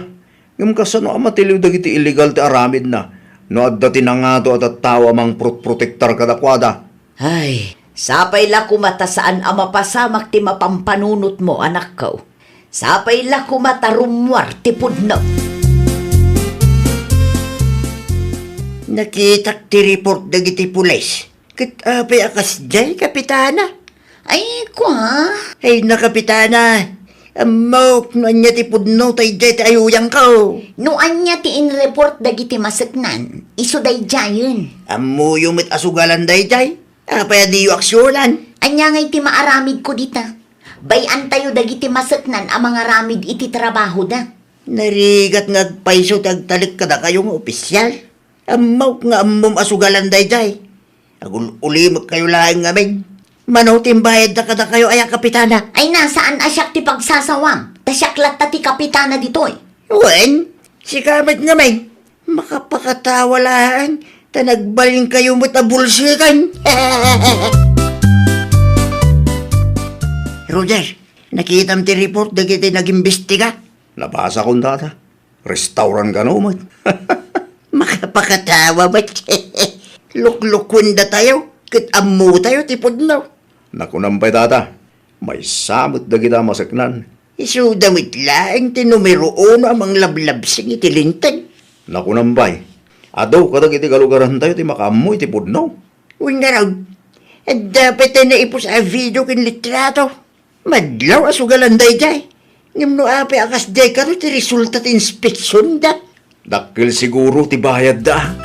Ngem kasano a matiliw dagiti illegal ti aramidna no adda ti nangato a tattao a mangprotprotektar kadakuada? Ay, sapay la koma ta saan a mapasamak ti mapampanunotmo, anakko. Sapay la koma ta rummuar ti pudno. Nakitak ti report dagiti pulis. Ket apay a kasdiay, Kapitana? Ay, kua? Ay na, Kapitana. Ammok no ania ti pudno ta idiay ti ayuyangko. No ania ti inreport dagiti maseknan, isu daydiayen. Ammoyo met a sugalan daydiay. Apay a diyo aksionan? Ania ngay ti maaramidko dita? Bay-antayo dagiti maseknan a mangaramid iti trabahoda. Narigat nga agpayso ti agtalek kadakayo nga opisyal. Ammok nga ammom a sugalan daydiay. Agul-ulimekkayo laeng ngamin. Mano ti imbayadda kadakayo aya, Kapitana? Ay na, saan a siak ti pagsasawam, ta siak latta ti kapitana ditoy. Wen, sika met ngamin. Makapakatawa laeng, ta nagbalinkayo met a bulseken. Roger, nakitam ti report dagiti nagimbestiga? Nabasakon, Tata. Restaurant kano met. Makapakatawa met. Luklukuendatayo, ket ammotayo ti pudno. Nakunam pay, Tata, maysa met dagita maseknan. Isuda met laeng ti numero uno a manglablabsing iti linteg. Nakunam pay, Adu kadagiti kalugarantayo ti makaammo iti pudno. Wen ngarud, adda pay ti naipus a video ken litrato. Madlaw a sugalan daydiay. Ngem no apay a kasdiay kano ti resulta ti inspeksionda? Dakkel siguro ti bayadda.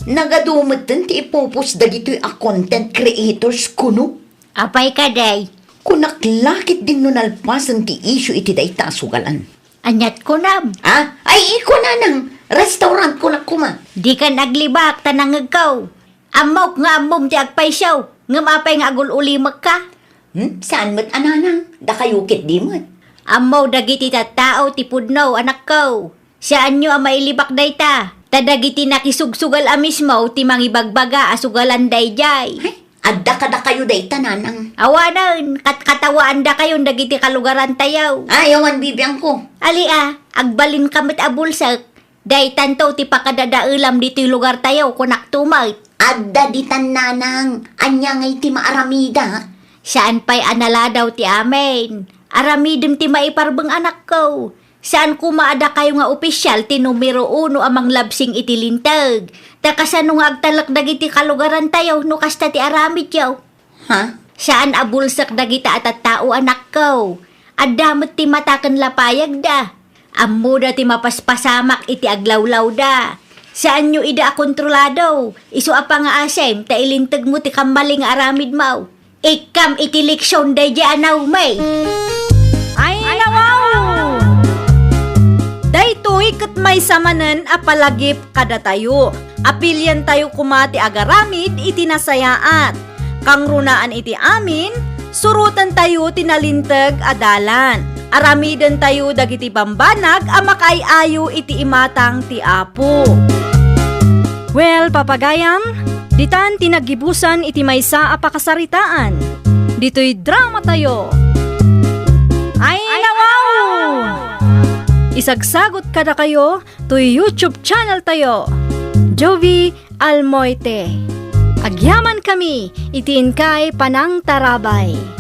Nagadu metten ti ipupos dagitoy a content creators kuno. Apay kadi? Kunak la ketdin no nalpasen ti issue iti dayta a sugalan. Aniat kunam? Ah, ay, iko nanang. Restaurant kunak koma. Dikan aglibak ta nangngegko. Ammok nga ammom ti agpayso, ngem apay nga agul-ulimekka? Hmm? Saan met a nanang? Dakayo ketdi met. Ammo dagiti tattao ti pudno, anakko. Saanyo a mailibak dayta, ta dagiti nakisugsugal a mismo ti mangibagbaga a sugalan daydiay. Ay, adda kadakayo dayta, nanang. Awanen, katkatawaandakayon dagiti kalugarantayo. Ay, awan, bibiangko. Ali a, agbalinka met a bulsek. Daytanto ti pakadadaelam ditoy lugartayo, kunakto met. Adda ditan, nanang. Ania ngay ti maaramidak? Saan pay a naladaw ti amin. Aramidem ti maiparbeng, anakko. Saan koma a dakayo nga opisyal ti numero uno a manglabsing iti linteg. Ta kasano nga agtalek dagiti kalugarantayo no kasta ti aramidyo? Ha? Saan a bulsek dagita a tattao, anakko. Adda met ti mata ken lapayagda. Ammoda ti mapaspasamak iti aglawlawda. Saanyo ida a kontrolado. Isu a pangaasem ta ilintegmo ti kammalin nga aramidmo. Ikkam iti leksion daydiay a nawmi. Ay, nawaw! Daytoy ket maysa manen a palagip kadatayo. Apiliantayo koma ti agaramid iti nasayaat. Kangrunaan iti amin, surotentayo ti nalinteg a dalan. Aramidentayo dagiti bambanag a makaay-ayo iti imatang ti Apo. Well, papagayam, ditan ti naggibusan iti maysa a pakasaritaan. Ditoy dramatayo. Ay, nawaw! Isagsagot kadakayo toy YouTube channel tayo, Jovie Almoite. Agyamankami iti inkay panangtarabay.